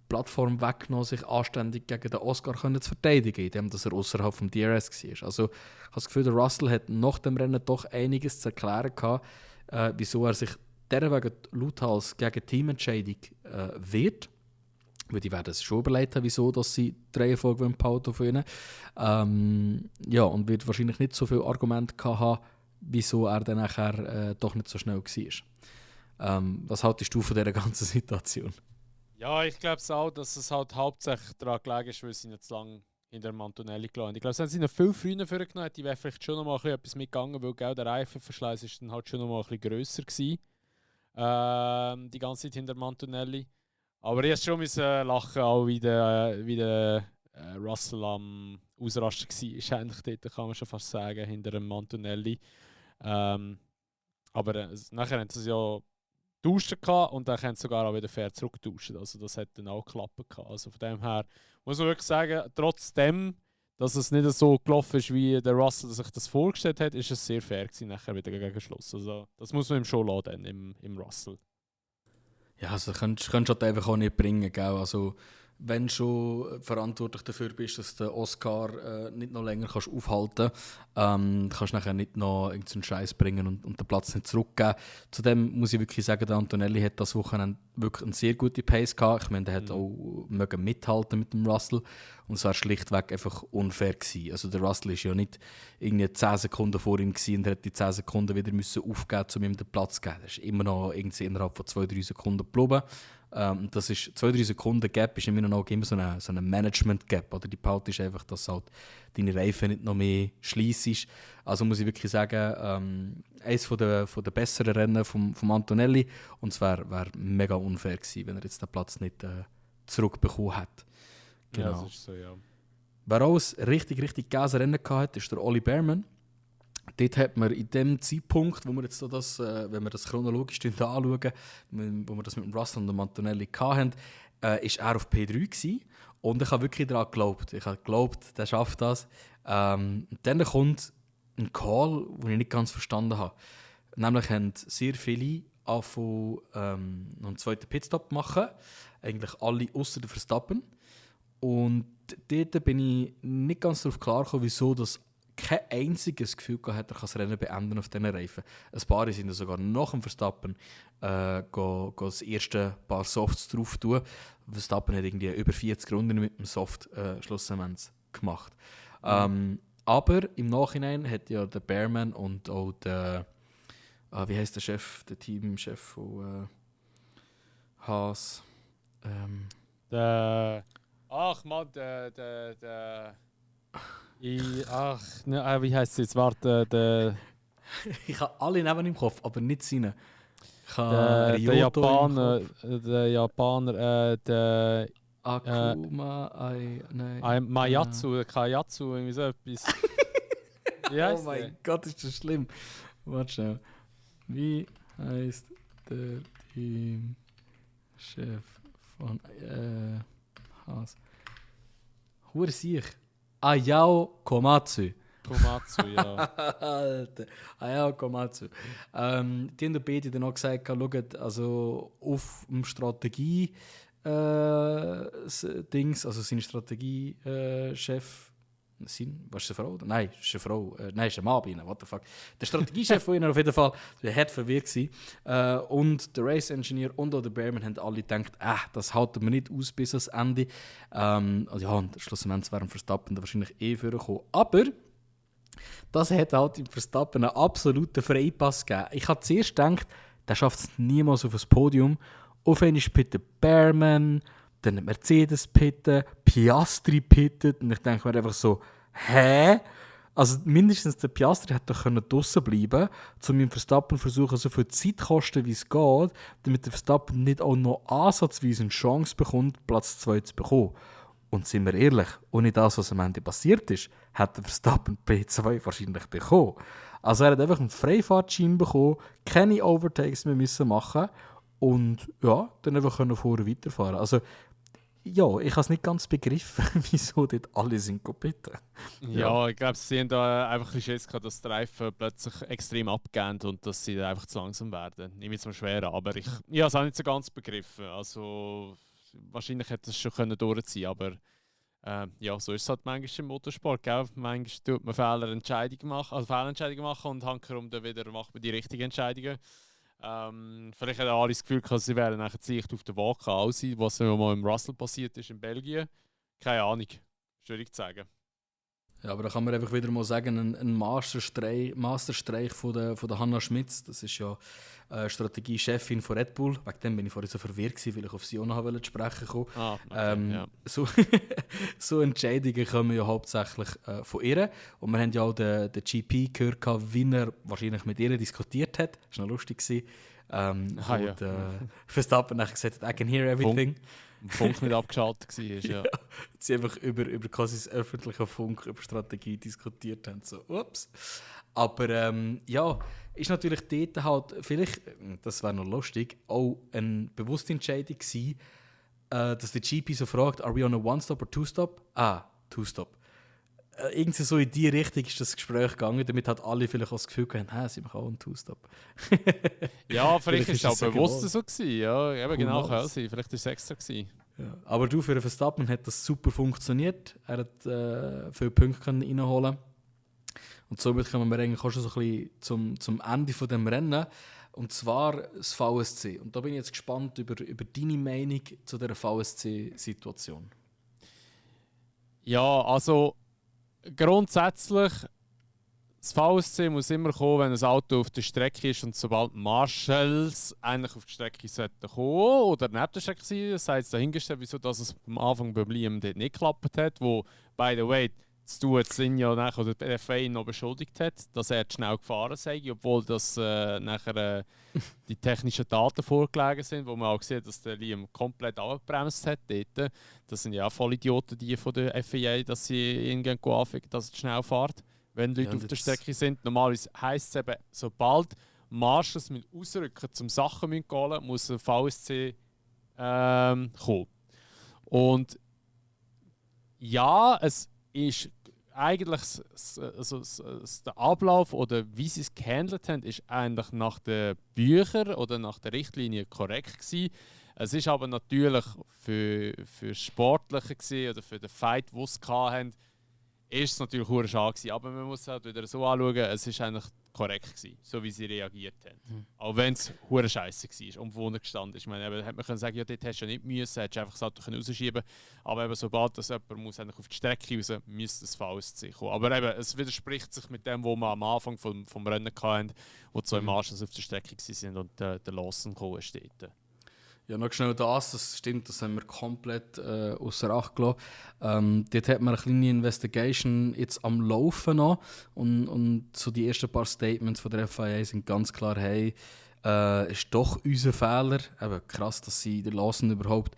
Plattform weggenommen, sich anständig gegen den Oscar zu verteidigen, indem er außerhalb vom DRS war. Also ich habe das Gefühl, der Russell hat nach dem Rennen doch einiges zu erklären gehabt, wieso er sich derwegen lauthals gegen Teamentscheidung wehrt. Weil die werden sich schon überlegt haben, wieso dass sie die Reihenfolge behalten von ihnen. Ja, und wird wahrscheinlich nicht so viele Argumente gehabt haben, wieso er dann nachher doch nicht so schnell war. Was haltest du von dieser ganzen Situation? Ja, ich glaube auch, dass es halt hauptsächlich daran gelegen ist, weil sie nicht zu lange hinter dem Antonelli gelassen haben. Ich glaube, sie haben noch viel früher vorgenommen, die wäre vielleicht schon noch mal etwas mitgegangen, weil gell, der Reifenverschleiß ist dann halt schon noch mal ein bisschen grösser gewesen. Die ganze Zeit hinter dem Antonelli. Aber ich musste schon lachen, auch wie der Russell am Ausrasten war. Ist eigentlich dort, kann man schon fast sagen, hinter dem Antonelli. Aber nachher haben sie es ja getauscht und dann können sie sogar auch wieder fair zurücktauschen. Also das hat dann auch geklappt. Also von dem her muss man wirklich sagen, trotzdem, dass es nicht so gelaufen ist, wie der Russell sich das vorgestellt hat, ist es sehr fair gewesen, nachher wieder gegen Schluss. Also das muss man ihm schon lassen, im Russell. Ja, also kannst du halt einfach auch nicht bringen, gell? Also wenn du schon verantwortlich dafür bist, dass der Oscar nicht noch länger kannst aufhalten kannst du nachher nicht noch irgendeinen Scheiß bringen und den Platz nicht zurückgeben. Zudem muss ich wirklich sagen, der Antonelli hat das Wochenende wirklich eine sehr gute Pace gehabt. Ich meine, der hat auch mögen mithalten mit dem Russell und es war schlichtweg einfach unfair gewesen. Also der Russell ist ja nicht irgendwie 10 Sekunden vor ihm gewesen und er hat die 10 Sekunden wieder müssen aufgeben, um ihm den Platz zu geben. Er ist immer noch irgendwie innerhalb von 2-3 Sekunden geblieben. Das ist 2-3 Sekunden Gap ist immer noch immer so eine Management Gap. Oder die Behalte ist einfach, dass halt deine Reifen nicht noch mehr schliessest. Also muss ich wirklich sagen, eines von der besseren Rennen vom Antonelli. Und es wär mega unfair gewesen, wenn er jetzt den Platz nicht zurückbekommen hat. Genau. Ja, das ist so, ja. Wer auch ein richtig geiles Rennen hatte, ist der Ollie Bearman. Dort hat man in dem Zeitpunkt, wo wir jetzt so das, wenn wir das chronologisch anschauen, wo wir das mit dem Russell und dem Antonelli hatten, ist er auf P3 gewesen. Und ich habe wirklich daran geglaubt. Ich habe geglaubt, der schafft das. Und dann kommt ein Call, den ich nicht ganz verstanden habe. Nämlich haben sehr viele angefangen, noch einen zweiten Pitstop zu machen. Eigentlich alle außer der Verstappen. Und dort bin ich nicht ganz darauf klar gekommen, wieso das kein einziges Gefühl gehabt hat, er kann das Rennen beenden auf diesen Reifen. Ein paar sind sogar nach dem Verstappen das erste paar Softs drauf tun. Verstappen hat irgendwie über 40 Runden mit dem Soft schlussendlich gemacht. Aber im Nachhinein hat ja der Bearman und auch der wie heißt der Chef, der Teamchef von Haas? Ach Mann, wie heißt es jetzt? Warte, Ich habe alle Namen im Kopf, aber nicht seine. der Japaner, der Akuma, nein. Mayatsu, Kayatsu, irgendwie so etwas. Oh mein Gott, ist das schlimm. Warte schnell. Wie heißt der Teamchef von Haas? Hure sich. Ayao Komatsu. Komatsu, ja. Alter, Ayao Komatsu. Die haben beide dann auch gesagt, schaut, also auf dem Strategie Dings, also sein Strategiechef, was ist eine Frau? Nein, ist eine Frau. Nein, ist ein Mann bei ihnen, what the fuck. Der Strategiechef von ihnen auf jeden Fall, der hat verwirrt gewesen. Und der Race Engineer und auch der Bearman haben alle gedacht, das halten wir nicht aus bis ans Ende. Also ja, und schlussendlich wären Verstappen wahrscheinlich vorgekommen. Aber das hat halt im Verstappen einen absoluten Freipass gegeben. Ich habe zuerst gedacht, der schafft es niemals auf das Podium. Auf einmal ist Peter Bearman, dann Mercedes pitten, Piastri pittet. Und ich denke mir einfach so, hä? Also mindestens der Piastri hätte doch draussen bleiben können, um im Verstappen versuchen, so viel Zeit zu kosten, wie es geht, damit der Verstappen nicht auch noch ansatzweise eine Chance bekommt, Platz 2 zu bekommen. Und sind wir ehrlich, ohne das, was am Ende passiert ist, hat der Verstappen P2 wahrscheinlich bekommen. Also er hat einfach einen Freifahrtschein bekommen, keine Overtakes mehr müssen machen und ja, dann einfach vorher weiterfahren. Also ja, ich habe es nicht ganz begriffen, wieso dort alle sind bitten. Ja, ich glaube, sie haben da einfach ein bisschen Schiss gehabt, dass die Reifen plötzlich extrem abgehen und dass sie einfach zu langsam werden. Nehme jetzt mal schwer an, aber ich habe es auch nicht so ganz begriffen. Also wahrscheinlich hätte es schon durchziehen können, aber ja, so ist es halt manchmal im Motorsport. Gell? Manchmal tut man Fehlentscheidungen machen und hankerum dann wieder macht man die richtigen Entscheidungen. Vielleicht hat alle das Gefühl, dass sie wären nachher Sicht auf der Waage aussehen, was ja mal im Russell passiert ist in Belgien. Keine Ahnung, schwierig zu sagen. Ja, aber da kann man einfach wieder mal sagen, ein Masterstreich von der Hannah Schmitz, das ist ja Strategiechefin von Red Bull. Wegen dem bin ich vorhin so verwirrt gewesen, weil ich auf sie auch noch zu sprechen komme. Okay, ja. So Entscheidungen kommen ja hauptsächlich von ihr. Und wir haben ja auch den GP gehört, wie er wahrscheinlich mit ihr diskutiert hat. Das war noch lustig gewesen. Verstappen nachher gesagt hat, I can hear everything. Funk nicht abgeschaltet war. Ja. Sie einfach über quasi das öffentliche Funk über Strategie diskutiert haben. So, ups. Aber ja, ist natürlich dort halt, vielleicht, das wäre noch lustig, auch eine bewusste Entscheidung gewesen, dass der GP so fragt, are we on a One-Stop oder Two-Stop? Two-Stop. Irgendwie so in die Richtung ist das Gespräch gegangen, damit hat alle vielleicht auch das Gefühl gehabt, sie machen auch einen Two-Stop. Ja, vielleicht ist es auch bewusst so gewesen. Ja, eben genau, kann sein. Vielleicht war es extra gewesen. Ja. Aber du, für den Verstappen hat das super funktioniert. Er hat viele Punkte reinholen. Und somit kommen wir eigentlich auch schon so ein bisschen zum Ende von dem Rennen. Und zwar das VSC. Und da bin ich jetzt gespannt über deine Meinung zu dieser VSC-Situation. Ja, also grundsätzlich, das VSC muss immer kommen, wenn ein Auto auf der Strecke ist und sobald Marshals eigentlich auf die Strecke sollten kommen oder neben der Strecke sein, das sei jetzt dahingestellt, wieso dass es am Anfang bei Liam dort nicht geklappt hat, wo, by the way, das Sinn ja nachher, oder die FIA noch beschuldigt hat, dass er zu schnell gefahren sei, obwohl das nachher die technischen Daten vorgelegen sind, wo man auch sieht, dass der Liam komplett abgebremst hat dort. Das sind ja auch Vollidioten, die von der FIA, dass sie irgendwo anfangen, dass er zu schnell fährt, wenn Leute auf der Strecke sind. Normalerweise heisst es eben, sobald Marshals mit ausrücken zum Sachen holen, muss ein VSC kommen. Und ja, es ist eigentlich der Ablauf oder wie sie es gehandelt haben, ist eigentlich nach den Büchern oder nach der Richtlinie korrekt gewesen. Es ist aber natürlich für Sportliche gewesen, oder für den Fight, den sie hatten, ist es natürlich sehr schade gewesen. Aber man muss es halt wieder so anschauen, es ist eigentlich korrekt gewesen, so wie sie reagiert haben. Auch wenn es hure scheiße war und wo er gestanden ist. Ich meine, da hätte man können sagen, ja, dort hast du ja nicht müssen, hättest du einfach das Auto rausschieben können. Aber eben, sobald das jemand muss eigentlich auf die Strecke raus, müsste das VSC kommen. Aber eben, es widerspricht sich mit dem, was wir am Anfang vom Rennen hatten, wo zwei Marshals auf der Strecke waren und der Lawson gekommen ist dort. Ja, noch schnell das stimmt, das haben wir komplett außer Acht gelassen. Dort hat man eine kleine Investigation jetzt am Laufen noch und so die ersten paar Statements von der FIA sind ganz klar, hey, ist doch unser Fehler. Eben krass, dass sie den Lawson überhaupt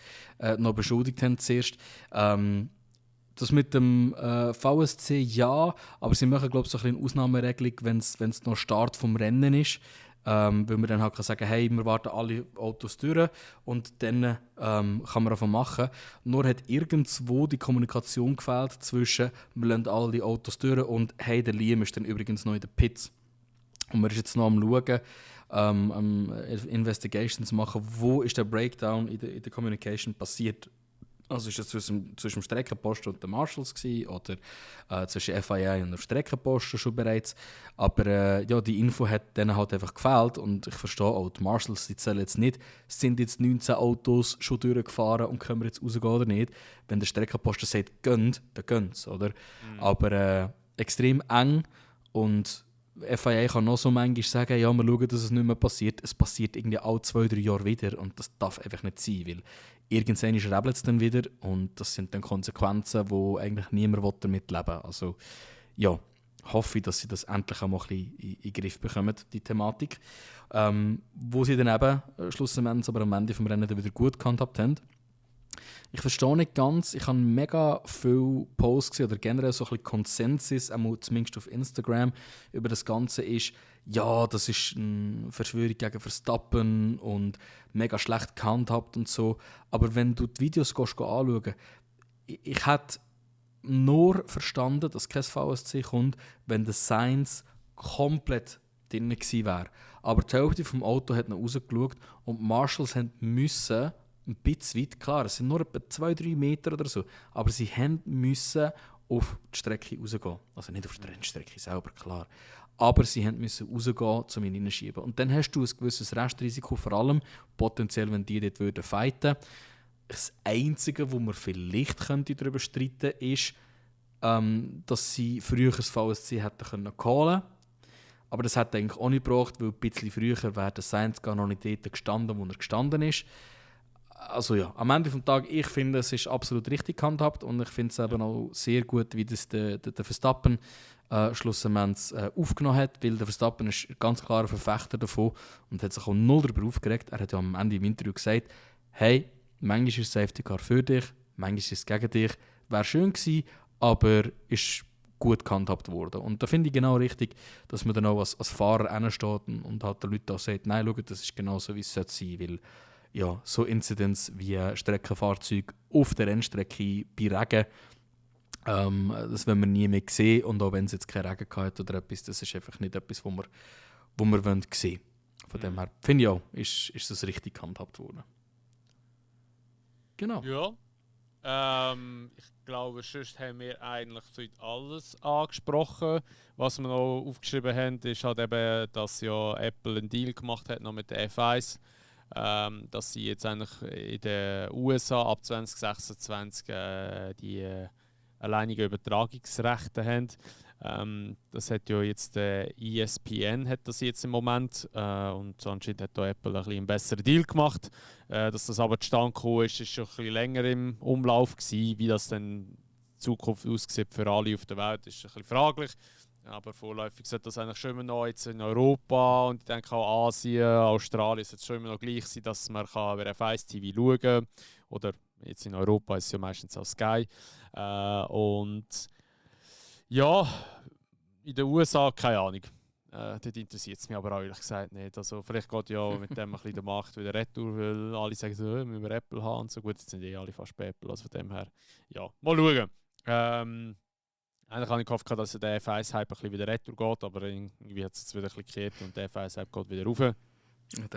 noch beschuldigt haben zuerst. Das mit dem VSC ja, aber sie machen, glaube ich, so eine Ausnahmeregelung, wenn es noch Start vom Rennen ist. Weil man dann halt kann sagen, hey, wir warten alle Autos durch und dann kann man davon machen. Nur hat irgendwo die Kommunikation gefehlt zwischen wir lassen alle Autos durch und hey, der Liam ist dann übrigens noch in den Pits. Und man ist jetzt noch am Schauen, Investigations machen, wo ist der Breakdown in der Communication passiert. Also ist das zwischen dem Streckenposten und den Marshals gewesen, oder zwischen FIA und der Streckenposten schon bereits. Aber ja, die Info hat denen halt einfach gefehlt und ich verstehe auch, die Marshals die zählen jetzt nicht, sind jetzt 19 Autos schon durchgefahren und können wir jetzt rausgehen oder nicht. Wenn der Streckenposten sagt, gönnt, dann gönnt es, oder? Aber extrem eng und FIA kann noch so manchmal sagen, ja, wir schauen, dass es nicht mehr passiert. Es passiert irgendwie alle 2-3 Jahre wieder und das darf einfach nicht sein, weil irgendwann rebelt es dann wieder und das sind dann Konsequenzen, wo eigentlich niemand damit leben will. Also ja, hoffe ich, dass sie das endlich auch mal ein bisschen in den Griff bekommen, die Thematik. Wo sie dann eben schlussendlich aber am Ende des Rennens wieder gut gehandhabt haben. Ich verstehe nicht ganz, ich habe mega viele Posts gesehen, oder generell so ein bisschen Konsensus, zumindest auf Instagram, über das Ganze ist, ja, das ist eine Verschwörung gegen Verstappen und mega schlecht gehandhabt und so. Aber wenn du die Videos anschaust, ich hätte nur verstanden, dass kein VSC kommt, wenn der Sainz komplett drin gewesen wäre. Aber die Hälfte vom Auto hat noch rausgeschaut und die Marshals müssen ein bisschen weit, klar, es sind nur etwa 2-3 Meter oder so, aber sie müssen auf die Strecke rausgehen. Also nicht auf die Rennstrecke selber, klar. aber sie mussten rausgehen, um ihn hineinschieben. Und dann hast du ein gewisses Restrisiko, vor allem potenziell, wenn die dort fighten würden. Das Einzige, wo man vielleicht darüber streiten könnte, ist, dass sie früher das VSC hätten callen können. Aber das hat eigentlich auch nicht gebraucht, weil ein bisschen früher wäre der Sainz gar noch nicht dort gestanden, wo er gestanden ist. Also ja, am Ende des Tages, ich finde, es ist absolut richtig gehandhabt und ich finde es eben auch sehr gut, wie das der Verstappen schlussendlich aufgenommen hat, weil der Verstappen ist ganz klar ein Verfechter davon und hat sich auch null darüber aufgeregt. Er hat ja am Ende im Interview gesagt, hey, manchmal ist Safety Car für dich, manchmal ist es gegen dich. Wäre schön gewesen, aber ist gut gehandhabt worden. Und da finde ich genau richtig, dass man dann auch als Fahrer hinsteht und halt den Leuten auch sagt, nein, schau, das ist genau so, wie es sein sollte, weil ja, so Incidents wie Streckenfahrzeuge auf der Rennstrecke bei Regen, das wollen wir nie mehr sehen. Und auch wenn es jetzt keinen Regen hat oder etwas, das ist einfach nicht etwas, wo wir sehen wollen. Von dem her finde ich auch, ist das richtig gehandhabt worden. Genau. Ja. Ich glaube, sonst haben wir eigentlich alles angesprochen. Was wir noch aufgeschrieben haben, ist halt eben, dass ja Apple einen Deal gemacht hat noch mit der F1. Dass sie jetzt eigentlich in den USA ab 2026 die alleinigen Übertragungsrechte haben. Das hat ja jetzt ESPN hat das jetzt im Moment und anscheinend hat da Apple ein bisschen einen besseren Deal gemacht. Dass das aber zustande gekommen ist schon ein bisschen länger im Umlauf gewesen. Wie das dann in Zukunft aussieht für alle auf der Welt, ist ein bisschen fraglich. Aber vorläufig sollte das eigentlich schon immer noch jetzt in Europa und ich denke auch Asien, Australien sollte es schon immer noch gleich sein, dass man über F1 TV schauen kann. Oder jetzt in Europa ist es ja meistens auch Sky. Und ja, in den USA keine Ahnung. Dort interessiert es mich aber auch ehrlich gesagt nicht. Also vielleicht geht ja mit dem ein bisschen der Markt wieder retour, weil alle sagen so, müssen wir Apple haben und so. Gut, jetzt sind alle fast bei Apple, also von dem her, ja, mal schauen. Eigentlich habe ich gehofft, dass der F1-Hype ein bisschen wieder retour geht, aber irgendwie hat es jetzt wieder ein bisschen gekehrt und der F1-Hype geht wieder rauf. Der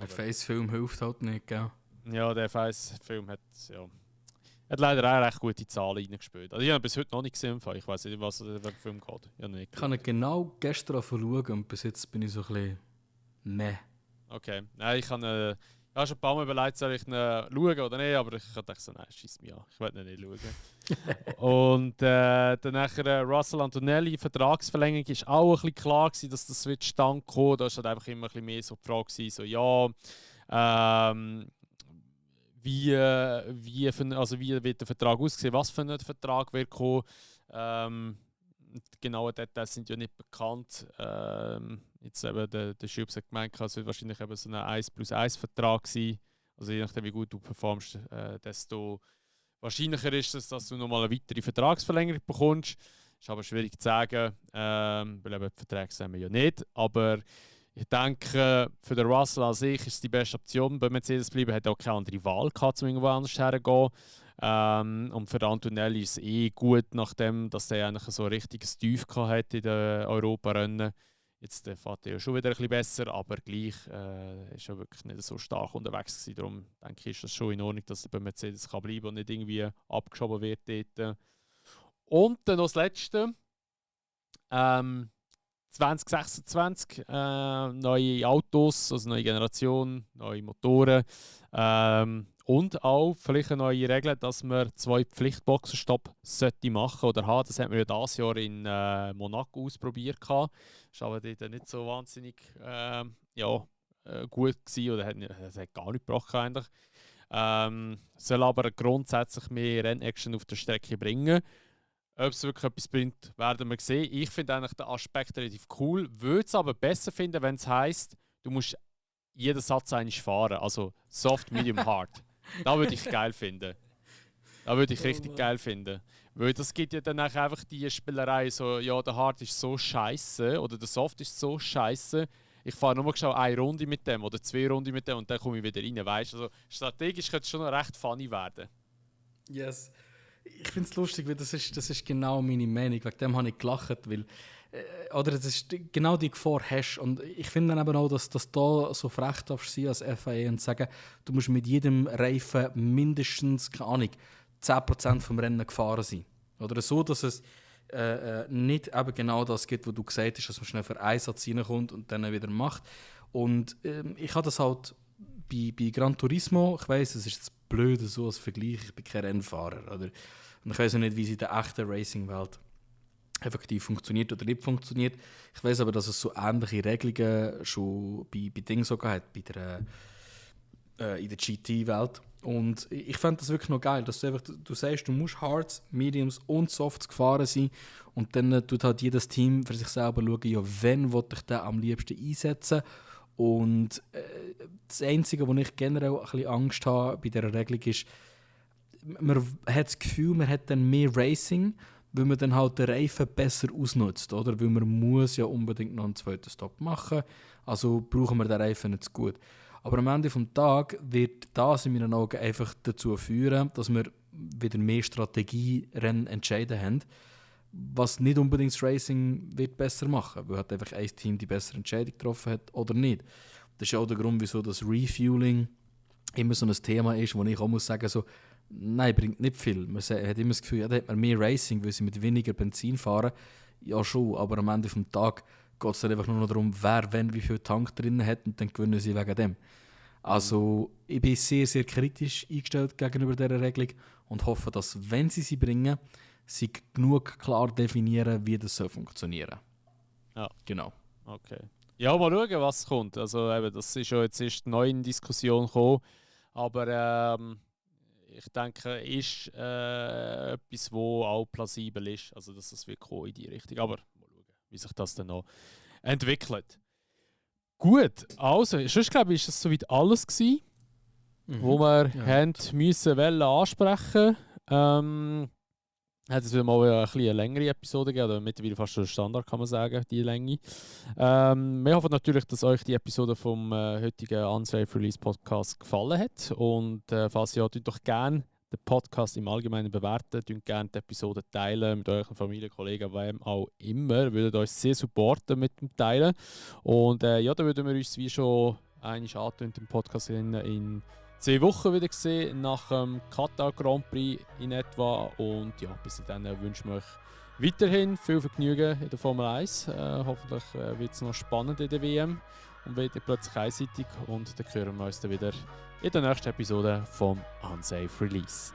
F1-Film hilft halt nicht, gell? Ja, der F1-Film hat leider auch recht gute Zahlen reingespielt. Also ich habe bis heute noch nicht gesehen, ich weiß nicht, was der Film geht. Ich habe ihn genau gestern schauen und bis jetzt bin ich so ein bisschen meh. Okay, nein, ich habe schon ein paar Mal überlegt, soll ich ihn schauen oder nicht, aber ich habe gedacht, so, nein, schieß mich an, ich will ihn nicht schauen. Und dann nachher Russell Antonelli, Vertragsverlängerung, ist auch ein bisschen klar gewesen, dass das wird zustande kommen. Da war halt einfach immer ein bisschen mehr so die Frage gewesen, so ja, wie wird der Vertrag aussehen, was für ein Vertrag wird kommen. Die genauen Details sind ja nicht bekannt. Jetzt eben der Schubs hat gemeint, es wird wahrscheinlich eben so ein 1+1 Vertrag sein. Also je nachdem, wie gut du performst, desto wahrscheinlicher ist es, dass du nochmal eine weitere Vertragsverlängerung bekommst. Ist aber schwierig zu sagen, weil eben die Verträge sehen wir ja nicht. Aber ich denke, für den Russell an sich ist es die beste Option. Bei Mercedes bleiben, hat auch keine andere Wahl gehabt, um irgendwo anders herzugehen. Und für Antonelli ist es gut, nachdem dass er eigentlich so ein richtiges Tief hatte in den Europarennen. Jetzt fährt er ja schon wieder ein bisschen besser, aber gleich ist er wirklich nicht so stark unterwegs gewesen. Darum denke ich, ist das schon in Ordnung, dass er bei Mercedes kann bleiben und nicht irgendwie abgeschoben wird dort. Und dann noch das Letzte. 2026 neue Autos, also neue Generation, neue Motoren und auch vielleicht eine neue Regel, dass man 2 Pflichtboxenstopp sollte machen oder haben. Das hat man ja dieses Jahr in Monaco ausprobiert. Das war aber dort nicht so wahnsinnig gut gewesen, oder hat gar nicht gebracht eigentlich. Soll aber grundsätzlich mehr Rennaction auf der Strecke bringen. Ob es wirklich etwas bringt, werden wir sehen. Ich finde eigentlich den Aspekt relativ cool. Würde es aber besser finden, wenn es heisst, du musst jeden Satz eigentlich fahren. Also soft, medium, hard. Das würde ich geil finden. Das würde ich richtig geil finden. Weil das gibt ja dann einfach die Spielerei so, ja, der Hard ist so scheiße oder der Soft ist so scheiße. Ich fahre nur schon eine Runde mit dem oder 2 Runden mit dem und dann komme ich wieder rein. Weißt? Also strategisch könnte es schon noch recht funny werden. Yes. Ich finde es lustig, weil das ist genau meine Meinung. Wegen dem habe ich gelacht, weil oder das ist genau die Gefahr hast. Und ich finde dann eben auch, dass du da so frech darfst sein als FIA und sagen, du musst mit jedem Reifen mindestens, keine Ahnung, 10% vom Rennen gefahren sein. Oder so, dass es nicht eben genau das gibt, was du gesagt hast, dass man schnell für einen Satz reinkommt und dann wieder macht. Und ich habe das halt bei Gran Turismo, ich weiss, es ist jetzt blöd so als Vergleich, ich bin kein Rennfahrer. Oder? Und ich weiss auch nicht, wie es in der echten Racing-Welt effektiv funktioniert oder nicht funktioniert. Ich weiss aber, dass es so ähnliche Regelungen schon bei Dingen sogar hat, in der GT-Welt. Und ich fand das wirklich noch geil, dass du sagst, du musst Hards, Mediums und Softs gefahren sein und dann tut halt jedes Team für sich selber schauen, ja, wen will ich da am liebsten einsetzen. Und das Einzige, wo ich generell ein bisschen Angst habe bei dieser Regelung ist, man hat das Gefühl, man hat dann mehr Racing, weil man dann halt den Reifen besser ausnutzt, oder? Weil man muss ja unbedingt noch einen zweiten Stop machen, also brauchen wir den Reifen nicht so gut. Aber am Ende des Tages wird das in meinen Augen einfach dazu führen, dass wir wieder mehr Strategierennen entscheiden haben, was nicht unbedingt das Racing wird besser machen, weil halt einfach ein Team die bessere Entscheidung getroffen hat oder nicht. Das ist ja auch der Grund, wieso das Refueling immer so ein Thema ist, wo ich auch muss sagen, so, nein, bringt nicht viel. Man hat immer das Gefühl, ja, da hat man mehr Racing, weil sie mit weniger Benzin fahren. Ja schon, aber am Ende des Tages geht es dann einfach nur noch darum, wer wenn wie viel Tank drin hat und dann gewinnen sie wegen dem. Also ich bin sehr, sehr kritisch eingestellt gegenüber dieser Regelung und hoffe, dass, wenn sie bringen, sie genug klar definieren, wie das soll funktionieren. Ja. Genau. Okay. Ja, mal schauen, was kommt. Also eben, das ist ja jetzt erst neu in Diskussion gekommen, aber ich denke, ist etwas, wo auch plausibel ist, also dass es wird kommen in die Richtung. Aber mal schauen, wie sich das dann noch entwickelt. Gut, also, sonst glaube ich, ist das soweit alles gewesen, wo wir wollen ansprechen. Hat es wieder mal ein bisschen eine längere Episode gegeben, oder mittlerweile fast schon Standard, kann man sagen, die Länge. Wir hoffen natürlich, dass euch die Episode vom heutigen Unsafe Release Podcast gefallen hat. Und falls ja, tut doch gerne den Podcast im Allgemeinen bewerten, tut gerne die Episode teilen mit euren Familie, Kollegen, wem auch immer. Würdet euch sehr supporten mit dem Teilen. Und ja, da würden wir uns wie schon einmal antönt im Podcast in 2 Wochen wieder gesehen, nach dem Katar Grand Prix in etwa. Und ja, bis dann wünschen wir euch weiterhin viel Vergnügen in der Formel 1. Hoffentlich wird es noch spannend in der WM und wird plötzlich einseitig. Und dann hören wir uns dann wieder in der nächsten Episode vom Unsafe Release.